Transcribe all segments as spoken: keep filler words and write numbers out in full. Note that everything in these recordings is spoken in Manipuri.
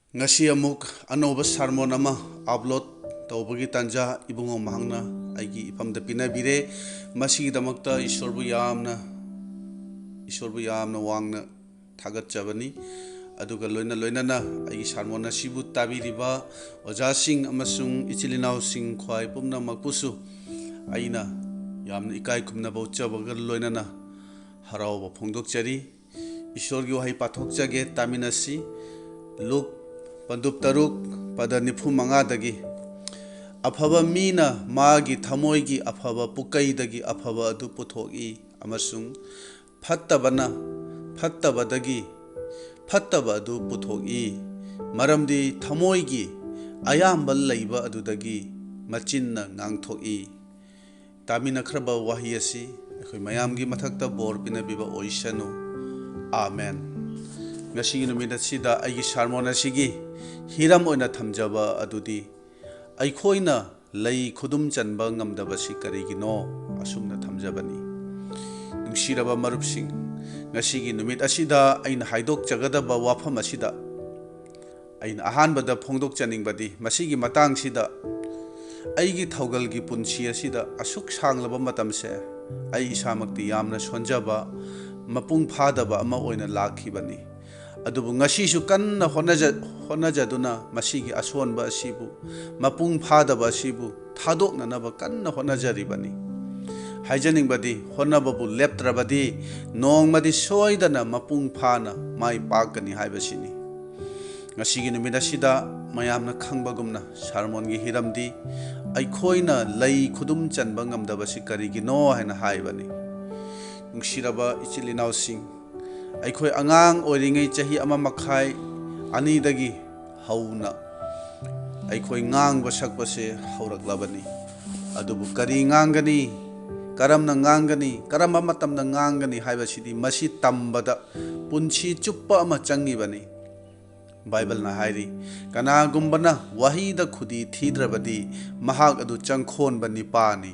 ꯉꯁꯤ ꯑꯃꯨꯛ ꯑꯅꯧꯕ ꯁꯥꯔꯃꯣꯟ ꯑꯃ ꯑꯞꯂꯣꯗ ꯇꯧꯕꯒꯤ ꯇꯥꯟꯖꯥ ꯏꯕꯨꯡꯉꯣ ꯃꯍꯥꯛꯅ ꯑꯩꯒꯤ ꯏꯐꯝꯗ ꯄꯤꯅꯕꯤꯔꯦ꯫ ꯃꯁꯤꯒꯤꯗꯃꯛꯇ ꯏꯁꯣꯔꯕꯨ ꯌꯥꯝꯅ, ꯏꯁꯣꯔꯕꯨ ꯌꯥꯝꯅ ꯋꯥꯡꯅ ꯊꯥꯒꯠꯆꯕꯅꯤ꯫ ꯑꯗꯨꯒ ꯂꯣꯏꯅ ꯂꯣꯏꯅꯅ ꯑꯩꯒꯤ ꯁꯥꯔꯃꯣꯟ ꯑꯁꯤꯕꯨ ꯇꯥꯕꯤꯔꯤꯕ ꯑꯣꯖꯥꯁꯤꯡ ꯑꯃꯁꯨꯡ ꯏꯆꯤꯜ ꯏꯅꯥꯎꯁꯤꯡ ꯈ꯭ꯋꯥꯏ ꯄꯨꯝꯅꯃꯛꯄꯨꯁꯨ ꯑꯩꯅ ꯌꯥꯝꯅ ꯏꯀꯥꯏ ꯈꯨꯝꯅꯕ ꯎꯠꯆꯕꯒ ꯂꯣꯏꯅꯅ ꯍꯔꯥꯎꯕ ꯐꯣꯡꯗꯣꯛꯆꯔꯤ꯫ ꯏꯁꯣꯔꯒꯤ ꯋꯥꯍꯩ ꯄꯥꯊꯣꯛꯆꯒꯦ, ꯇꯥꯃꯤꯟꯅꯁꯤ꯫ ꯂꯨꯛ ꯄꯟꯗꯨꯞ ꯇꯔꯨꯛ, ꯄꯗ ꯅꯤꯐꯨ ꯃꯉꯥꯗꯒꯤ, "ꯑꯐꯕ ꯃꯤꯅ ꯃꯥꯒꯤ ꯊꯃꯣꯏꯒꯤ ꯑꯐꯕ ꯄꯨꯀꯩꯗꯒꯤ ꯑꯐꯕ ꯑꯗꯨ ꯄꯨꯊꯣꯛꯏ, ꯑꯃꯁꯨꯡ ꯐꯠꯇꯕꯅ ꯐꯠꯇꯕꯗꯒꯤ ꯐꯠꯇꯕ ꯑꯗꯨ ꯄꯨꯊꯣꯛꯏ, ꯃꯔꯝꯗꯤ ꯊꯃꯣꯏꯒꯤ ꯑꯌꯥꯝꯕ ꯂꯩꯕ ꯑꯗꯨꯗꯒꯤ ꯃꯆꯤꯟꯅ ꯉꯥꯡꯊꯣꯛꯏ"꯫ ꯇꯥꯃꯤꯟꯅꯈ꯭ꯔꯕ ꯋꯥꯍꯩ ꯑꯁꯤ ꯑꯩꯈꯣꯏ ꯃꯌꯥꯝꯒꯤ ꯃꯊꯛꯇ ꯕꯣꯔ ꯄꯤꯅꯕꯤꯕ ꯑꯣꯏꯁꯅꯨ꯫ ꯑꯥꯃꯦꯟ꯫ ꯉꯁꯤꯒꯤ ꯅꯨꯃꯤꯠ ꯑꯁꯤꯗ ꯑꯩꯒꯤ ꯁꯥꯔꯃꯣꯟ ꯑꯁꯤꯒꯤ ꯍꯤꯔꯝ ꯑꯣꯏꯅ ꯊꯝꯖꯕ ꯑꯗꯨꯗꯤ, "ꯑꯩꯈꯣꯏꯅ ꯂꯩ ꯈꯨꯗꯨꯝ ꯆꯟꯕ ꯉꯝꯗꯕꯁꯤ ꯀꯔꯤꯒꯤꯅꯣ?" ꯑꯁꯨꯝꯅ ꯊꯝꯖꯕꯅꯤ꯫ ꯅꯨꯡꯁꯤꯔꯕ ꯃꯔꯨꯞꯁꯤꯡ, ꯉꯁꯤꯒꯤ ꯅꯨꯃꯤꯠ ꯑꯁꯤꯗ ꯑꯩꯅ ꯍꯥꯏꯗꯣꯛꯆꯒꯗꯕ ꯋꯥꯐꯝ ꯑꯁꯤꯗ ꯑꯩꯅ ꯑꯍꯥꯟꯕꯗ ꯐꯣꯡꯗꯣꯛꯆꯅꯤꯡꯕꯗꯤ, ꯃꯁꯤꯒꯤ ꯃꯇꯥꯡꯁꯤꯗ ꯑꯩꯒꯤ ꯊꯧꯒꯜꯒꯤ ꯄꯨꯟꯁꯤ ꯑꯁꯤꯗ ꯑꯁꯨꯛ ꯁꯥꯡꯂꯕ ꯃꯇꯝꯁꯦ ꯑꯩ ꯏꯁꯥꯃꯛꯇꯤ ꯌꯥꯝꯅ ꯁꯣꯟꯖꯕ, ꯃꯄꯨꯡ ꯐꯥꯗꯕ ꯑꯃ ꯑꯣꯏꯅ ꯂꯥꯛꯈꯤꯕꯅꯤ꯫ ꯑꯗꯨꯕꯨ ꯉꯁꯤꯁꯨ ꯀꯟꯅ ꯍꯣꯠꯅꯖ-, ꯍꯣꯠꯅꯖꯗꯨꯅ ꯃꯁꯤꯒꯤ ꯑꯁꯣꯟꯕ ꯑꯁꯤꯕꯨ, ꯃꯄꯨꯡ ꯐꯥꯗꯕ ꯑꯁꯤꯕꯨ ꯊꯥꯗꯣꯛꯅꯅꯕ ꯀꯟꯅ ꯍꯣꯠꯅꯖꯔꯤꯕꯅꯤ꯫ ꯍꯥꯏꯖꯅꯤꯡꯕꯗꯤ, ꯍꯣꯠꯅꯕꯕꯨ ꯂꯦꯞꯇ꯭ꯔꯕꯗꯤ ꯅꯣꯡꯃꯗꯤ ꯁꯣꯏꯗꯅ ꯃꯄꯨꯡ ꯐꯥꯅ ꯃꯥꯏ ꯄꯥꯛꯀꯅꯤ ꯍꯥꯏꯕꯁꯤꯅꯤ꯫ ꯉꯁꯤꯒꯤ ꯅꯨꯃꯤꯠ ꯑꯁꯤꯗ ꯃꯌꯥꯝꯅ ꯈꯪꯕꯒꯨꯝꯅ ꯁꯥꯔꯃꯣꯟꯒꯤ ꯍꯤꯔꯝꯗꯤ "ꯑꯩꯈꯣꯏꯅ ꯂꯩ ꯈꯨꯗꯨꯝ ꯆꯟꯕ ꯉꯝꯗꯕꯁꯤ ꯀꯔꯤꯒꯤꯅꯣ?" ꯍꯥꯏꯅ ꯍꯥꯏꯕꯅꯤ꯫ ꯅꯨꯡꯁꯤꯔꯕ ꯏꯆꯤꯜ ꯏꯅꯥꯎꯁꯤꯡ, ꯑꯩꯈꯣꯏ ꯑꯉꯥꯡ ꯑꯣꯏꯔꯤꯉꯩ ꯆꯍꯤ ꯑꯃ ꯃꯈꯥꯏ, ꯑꯅꯤꯗꯒꯤ ꯍꯧꯅ ꯑꯩꯈꯣꯏ ꯉꯥꯡꯕ ꯁꯛꯄꯁꯦ ꯍꯧꯔꯛꯂꯕꯅꯤ꯫ ꯑꯗꯨꯕꯨ ꯀꯔꯤ ꯉꯥꯡꯒꯅꯤ, ꯀꯔꯝꯅ ꯉꯥꯡꯒꯅꯤ, ꯀꯔꯝꯕ ꯃꯇꯝꯗ ꯉꯥꯡꯒꯅꯤ ꯍꯥꯏꯕꯁꯤꯗꯤ ꯃꯁꯤ ꯇꯝꯕꯗ ꯄꯨꯟꯁꯤ ꯆꯨꯞꯄ ꯑꯃ ꯆꯪꯉꯤꯕꯅꯤ꯫ ꯕꯥꯏꯕꯜꯅ ꯍꯥꯏꯔꯤ, "ꯀꯅꯥꯒꯨꯝꯕꯅ ꯋꯥꯍꯩꯗ ꯈꯨꯗꯤ ꯊꯤꯗ꯭ꯔꯕꯗꯤ ꯃꯍꯥꯛ ꯑꯗꯨ ꯆꯪꯈꯣꯟꯕ ꯅꯤꯄꯥꯅꯤ"꯫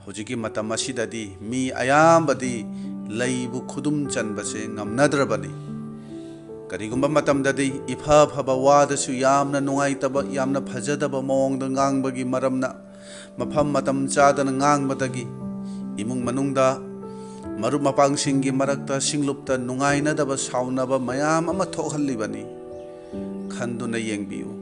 ꯍꯧꯖꯤꯛꯀꯤ ꯃꯇꯝ ꯑꯁꯤꯗꯗꯤ ꯃꯤ ꯑꯌꯥꯝꯕꯗꯤ ꯂꯩꯕꯨ ꯈꯨꯗꯨꯝ ꯆꯟꯕꯁꯦ ꯉꯝꯅꯗ꯭ꯔꯕꯅꯤ꯫ ꯀꯔꯤꯒꯨꯝꯕ ꯃꯇꯝꯗꯗꯤ ꯏꯐ ꯐꯕ ꯋꯥꯗꯁꯨ ꯌꯥꯝꯅ ꯅꯨꯡꯉꯥꯏꯇꯕ, ꯌꯥꯝꯅ ꯐꯖꯗꯕ ꯃꯑꯣꯡꯗ ꯉꯥꯡꯕꯒꯤ ꯃꯔꯝꯅ, ꯃꯐꯝ ꯃꯇꯝ ꯆꯥꯗꯅ ꯉꯥꯡꯕꯗꯒꯤ, ꯏꯃꯨꯡ ꯃꯅꯨꯡꯗ, ꯃꯔꯨꯞ ꯃꯄꯥꯡꯁꯤꯡꯒꯤ ꯃꯔꯛꯇ, ꯁꯤꯡꯂꯨꯞꯇ ꯅꯨꯡꯉꯥꯏꯅꯗꯕ, ꯁꯥꯎꯅꯕ ꯃꯌꯥꯝ ꯑꯃ ꯊꯣꯛꯍꯜꯂꯤꯕꯅꯤ꯫ ꯈꯟꯗꯨꯅ ꯌꯦꯡꯕꯤꯌꯨ꯫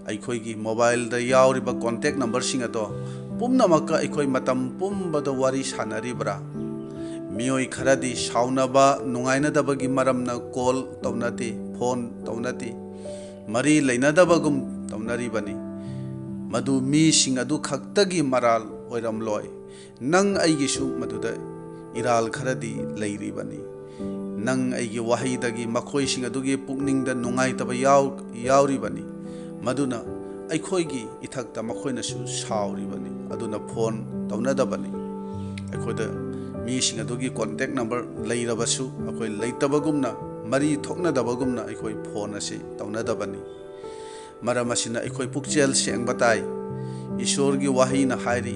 ꯑꯩꯈꯣꯏꯒꯤ ꯃꯣꯕꯥꯏꯜꯗ ꯌꯥꯎꯔꯤꯕ ꯀꯣꯟꯇꯦꯛ ꯅꯝꯕꯔꯁꯤꯡ ꯑꯗꯣ ꯄꯨꯝꯅꯃꯛꯀ ꯑꯩꯈꯣꯏ ꯃꯇꯝ ꯄꯨꯝꯕꯗ ꯋꯥꯔꯤ ꯁꯥꯅꯔꯤꯕ꯭ꯔꯥ? ꯃꯤꯑꯣꯏ ꯈꯔꯗꯤ ꯁꯥꯎꯅꯕ, ꯅꯨꯡꯉꯥꯏꯅꯗꯕꯒꯤ ꯃꯔꯝꯅ ꯀꯣꯜ ꯇꯧꯅꯗꯦ, ꯐꯣꯟ ꯇꯧꯅꯗꯦ, ꯃꯔꯤ ꯂꯩꯅꯗꯕꯒꯨꯝ ꯇꯧꯅꯔꯤꯕꯅꯤ꯫ ꯃꯗꯨ ꯃꯤꯁꯤꯡ ꯑꯗꯨ ꯈꯛꯇꯒꯤ ꯃꯔꯥꯜ ꯑꯣꯏꯔꯝꯂꯣꯏ꯫ ꯅꯪ ꯑꯩꯒꯤꯁꯨ ꯃꯗꯨꯗ ꯏꯔꯥꯜ ꯈꯔꯗꯤ ꯂꯩꯔꯤꯕꯅꯤ꯫ ꯅꯪ ꯑꯩꯒꯤ ꯋꯥꯍꯩꯗꯒꯤ ꯃꯈꯣꯏꯁꯤꯡ ꯑꯗꯨꯒꯤ ꯄꯨꯛꯅꯤꯡꯗ ꯅꯨꯡꯉꯥꯏꯇꯕ ꯌꯥꯎ-, ꯌꯥꯎꯔꯤꯕꯅꯤ꯫ ꯃꯗꯨꯅ ꯑꯩꯈꯣꯏꯒꯤ ꯏꯊꯛꯇ ꯃꯈꯣꯏꯅꯁꯨ ꯁꯥꯎꯔꯤꯕꯅꯤ꯫ ꯑꯗꯨꯅ ꯐꯣꯟ ꯇꯧꯅꯗꯕꯅꯤ꯫ ꯑꯩꯈꯣꯏꯗ ꯃꯤꯁꯤꯡ ꯑꯗꯨꯒꯤ ꯀꯣꯟꯇꯦꯛ ꯅꯝꯕꯔ ꯂꯩꯔꯕꯁꯨ, ꯑꯩꯈꯣꯏ ꯂꯩꯇꯕꯒꯨꯝꯅ, ꯃꯔꯤ ꯊꯣꯛꯅꯗꯕꯒꯨꯝꯅ ꯑꯩꯈꯣꯏ ꯐꯣꯟ ꯑꯁꯤ ꯇꯧꯅꯗꯕꯅꯤ꯫ ꯃꯔꯝ ꯑꯁꯤꯅ ꯑꯩꯈꯣꯏ ꯄꯨꯛꯆꯦꯜ ꯁꯦꯡꯕ ꯇꯥꯏ꯫ ꯏꯁꯣꯔꯒꯤ ꯋꯥꯍꯩꯅ ꯍꯥꯏꯔꯤ,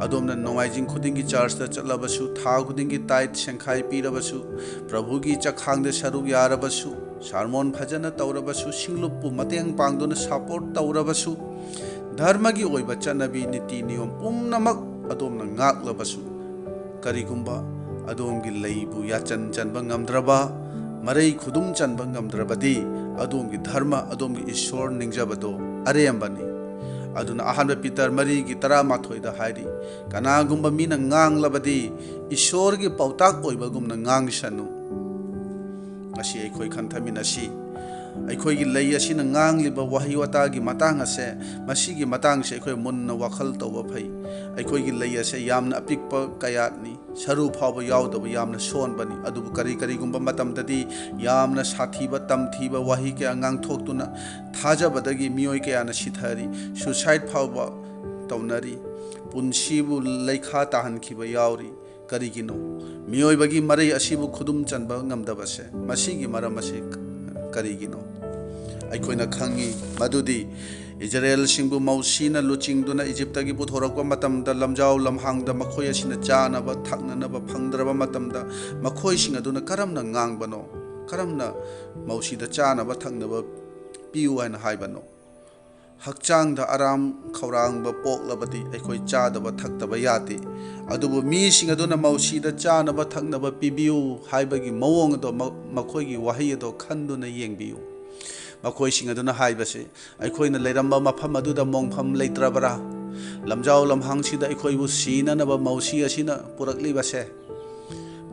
"ꯑꯗꯣꯝꯅ ꯅꯣꯡꯃꯥꯏꯖꯤꯡ ꯈꯨꯗꯤꯡꯒꯤ ꯆꯔꯆꯇ ꯆꯠꯂꯕꯁꯨ, ꯊꯥ ꯈꯨꯗꯤꯡꯒꯤ ꯇꯥꯏꯠ ꯁꯦꯡꯈꯥꯏ ꯄꯤꯔꯕꯁꯨ, ꯄ꯭ꯔꯚꯨꯒꯤ ꯆꯥꯛꯈꯥꯡꯗ ꯁꯔꯨꯛ ꯌꯥꯔꯕꯁꯨ, ꯁꯥꯔꯃꯣꯟ ꯐꯖꯅ ꯇꯧꯔꯕꯁꯨ, ꯁꯤꯡꯂꯨꯞꯄꯨ ꯃꯇꯦꯡ ꯄꯥꯡꯗꯨꯅ ꯁꯄꯣꯔꯠ ꯇꯧꯔꯕꯁꯨ, ꯙꯔꯃꯒꯤ ꯑꯣꯏꯕ ꯆꯠꯅꯕꯤ ꯅꯤꯇꯤ ꯅꯤꯌꯣꯝ ꯄꯨꯝꯅꯃꯛ ꯑꯗꯣꯝꯅ ꯉꯥꯛꯂꯕꯁꯨ, ꯀꯔꯤꯒꯨꯝꯕ ꯑꯗꯣꯝꯒꯤ ꯂꯩꯕꯨ ꯌꯥꯆꯟ ꯆꯟꯕ ꯉꯝꯗ꯭ꯔꯕ, ꯃꯔꯩ ꯈꯨꯗꯨꯝ ꯆꯟꯕ ꯉꯝꯗ꯭ꯔꯕꯗꯤ, ꯑꯗꯣꯝꯒꯤ ꯙꯔꯃ, ꯑꯗꯣꯝꯒꯤ ꯏꯁꯣꯔ ꯅꯤꯡꯖꯕꯗꯣ ꯑꯔꯦꯝꯕꯅꯤ"꯫ ꯑꯗꯨꯅ ꯑꯍꯥꯟꯕ ꯄꯤꯇꯔ ꯃꯔꯤꯒꯤ ꯇꯔꯥꯃꯥꯊꯣꯏꯗ ꯍꯥꯏꯔꯤ, "ꯀꯅꯥꯒꯨꯝꯕ ꯃꯤꯅ ꯉꯥꯡꯂꯕꯗꯤ, ꯏꯁꯣꯔꯒꯤ ꯄꯥꯎꯇꯥꯛ ꯑꯣꯏꯕꯒꯨꯝꯅ ꯉꯥꯡꯁꯅꯨ"꯫ ꯉꯁꯤ ꯑꯩꯈꯣꯏ ꯈꯟꯊꯃꯤꯟꯅꯁꯤ꯫ ꯑꯩꯈꯣꯏꯒꯤ ꯂꯩ ꯑꯁꯤꯅ ꯉꯥꯡꯂꯤꯕ ꯋꯥꯍꯩ ꯋꯥꯇꯥꯒꯤ ꯃꯇꯥꯡ ꯑꯁꯦ, ꯃꯁꯤꯒꯤ ꯃꯇꯥꯡꯁꯦ ꯑꯩꯈꯣꯏ ꯃꯨꯟꯅ ꯋꯥꯈꯜ ꯇꯧꯕ ꯐꯩ꯫ ꯑꯩꯈꯣꯏꯒꯤ ꯂꯩ ꯑꯁꯦ ꯌꯥꯝꯅ ꯑꯄꯤꯛꯄ ꯀꯌꯥꯠꯅꯤ, ꯁꯔꯨ ꯐꯥꯎꯕ ꯌꯥꯎꯗꯕ ꯌꯥꯝꯅ ꯁꯣꯟꯕꯅꯤ꯫ ꯑꯗꯨꯕꯨ ꯀꯔꯤ ꯀꯔꯤꯒꯨꯝꯕ ꯃꯇꯝꯗꯗꯤ ꯌꯥꯝꯅ ꯁꯥꯊꯤꯕ, ꯇꯝꯊꯤꯕ ꯋꯥꯍꯩ ꯀꯌꯥ ꯉꯥꯡꯊꯣꯛꯇꯨꯅ ꯊꯥꯖꯕꯗꯒꯤ ꯃꯤꯑꯣꯏ ꯀꯌꯥꯅ ꯁꯤꯊꯔꯤ, ꯁꯨꯁꯥꯏꯠ ꯐꯥꯎꯕ ꯇꯧꯅꯔꯤ, ꯄꯨꯟꯁꯤꯕꯨ ꯂꯩꯈꯥ ꯇꯥꯍꯟꯈꯤꯕ ꯌꯥꯎꯔꯤ꯫ ꯀꯔꯤꯒꯤꯅꯣ? ꯃꯤꯑꯣꯏꯕꯒꯤ ꯃꯔꯩ ꯑꯁꯤꯕꯨ ꯈꯨꯗꯨꯝ ꯆꯟꯕ ꯉꯝꯗꯕꯁꯦ, ꯃꯁꯤꯒꯤ ꯃꯔꯝ ꯑꯁꯤ ꯀꯔꯤꯒꯤꯅꯣ? ꯑꯩꯈꯣꯏꯅ ꯈꯪꯉꯤ ꯃꯗꯨꯗꯤ ꯏꯖꯔꯦꯜꯁꯤꯡꯕꯨ ꯃꯧꯁꯤꯅ ꯂꯨꯆꯤꯡꯗꯨꯅ ꯏꯖꯤꯞꯇꯒꯤ ꯄꯨꯊꯣꯔꯛꯄ ꯃꯇꯝꯗ, ꯂꯝꯖꯥꯎ ꯂꯝꯍꯥꯡꯗ ꯃꯈꯣꯏ ꯑꯁꯤꯅ ꯆꯥꯅꯕ ꯊꯛꯅꯅꯕ ꯐꯪꯗ꯭ꯔꯕ ꯃꯇꯝꯗ, ꯃꯈꯣꯏꯁꯤꯡ ꯑꯗꯨꯅ ꯀꯔꯝꯅ ꯉꯥꯡꯕꯅꯣ? ꯀꯔꯝꯅ ꯃꯧꯁꯤꯗ ꯆꯥꯅꯕ ꯊꯛꯅꯕ ꯄꯤꯌꯨ ꯍꯥꯏꯅ ꯍꯥꯏꯕꯅꯣ? ꯍꯛꯆꯥꯡꯗ ꯑꯔꯥꯝ ꯈꯧꯔꯥꯡꯕ ꯄꯣꯛꯂꯕꯗꯤ ꯑꯩꯈꯣꯏ ꯆꯥꯗꯕ ꯊꯛꯇꯕ ꯌꯥꯗꯦ꯫ ꯑꯗꯨꯕꯨ ꯃꯤꯁꯤꯡ ꯑꯗꯨꯅ ꯃꯧꯁꯤꯗ ꯆꯥꯅꯕ ꯊꯛꯅꯕ ꯄꯤꯕꯤꯌꯨ ꯍꯥꯏꯕꯒꯤ ꯃꯑꯣꯡ ꯑꯗꯣ ꯃ-, ꯃꯈꯣꯏꯒꯤ ꯋꯥꯍꯩ ꯑꯗꯣ ꯈꯟꯗꯨꯅ ꯌꯦꯡꯕꯤꯌꯨ꯫ ꯃꯈꯣꯏꯁꯤꯡ ꯑꯗꯨꯅ ꯍꯥꯏꯕꯁꯤ, "ꯑꯩꯈꯣꯏꯅ ꯂꯩꯔꯝꯕ ꯃꯐꯝ ꯑꯗꯨꯗ ꯃꯣꯡꯐꯝ ꯂꯩꯇ꯭ꯔꯕ꯭ꯔꯥ? ꯂꯝꯖꯥꯎ ꯂꯝꯍꯥꯡꯁꯤꯗ ꯑꯩꯈꯣꯏꯕꯨ ꯁꯤꯅꯅꯕ ꯃꯧꯁꯤ ꯑꯁꯤꯅ ꯄꯨꯔꯛꯂꯤꯕꯁꯦ?"